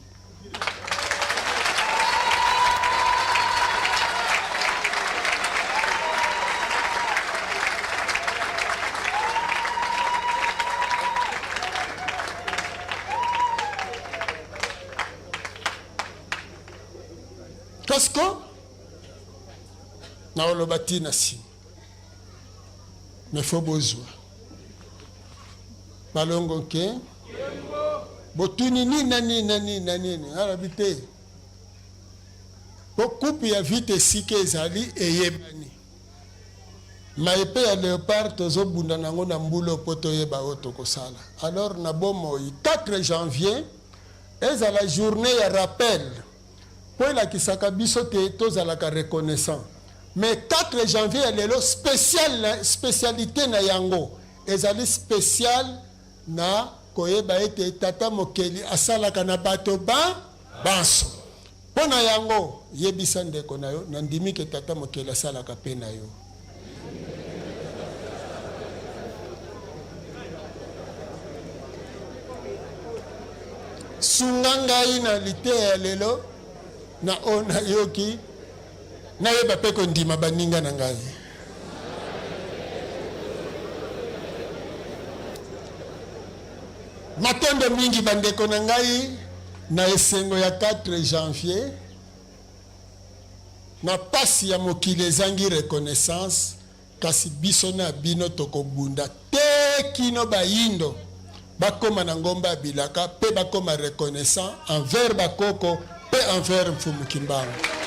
Parce que Nakoloba ti na nsima. Mais faut bozwa. Balongo nke. Botuni nini na nini na nini na nini. Alobi te. Po coupe ya vite esika ezali eyebani. Maye pe ya leopard tozobunda nango na mbula oyo po toyeba oyo tokosala. Alors na bomoi 4 janvier ezala journee ya rappel. Po elakisaka biso te tozalaka reconnaissant. Mais 4 janvier ya lelo special na specialite na yango ezali special na koyeba ete Tata Mokeli asalaka na bato ba banso. Po na yango yebisa ndeko na yo nandimi ke Tata Mokeli asalaka pe na yo. Sunga ngai na liteya ya lelo na oyo nayoki, nayeba mpe kondima baninga na ngai. Matondo mingi bandeko na ngai na esengo ya 4 janvier. Na pasi ya mokili ezangi reconnaissance kasi biso na bino tokobunda tee kino bayindo bakoma na ngomba ya bilaka pe bakoma reconnaissant envers ba koko pe envers Mfumu Kimbangu.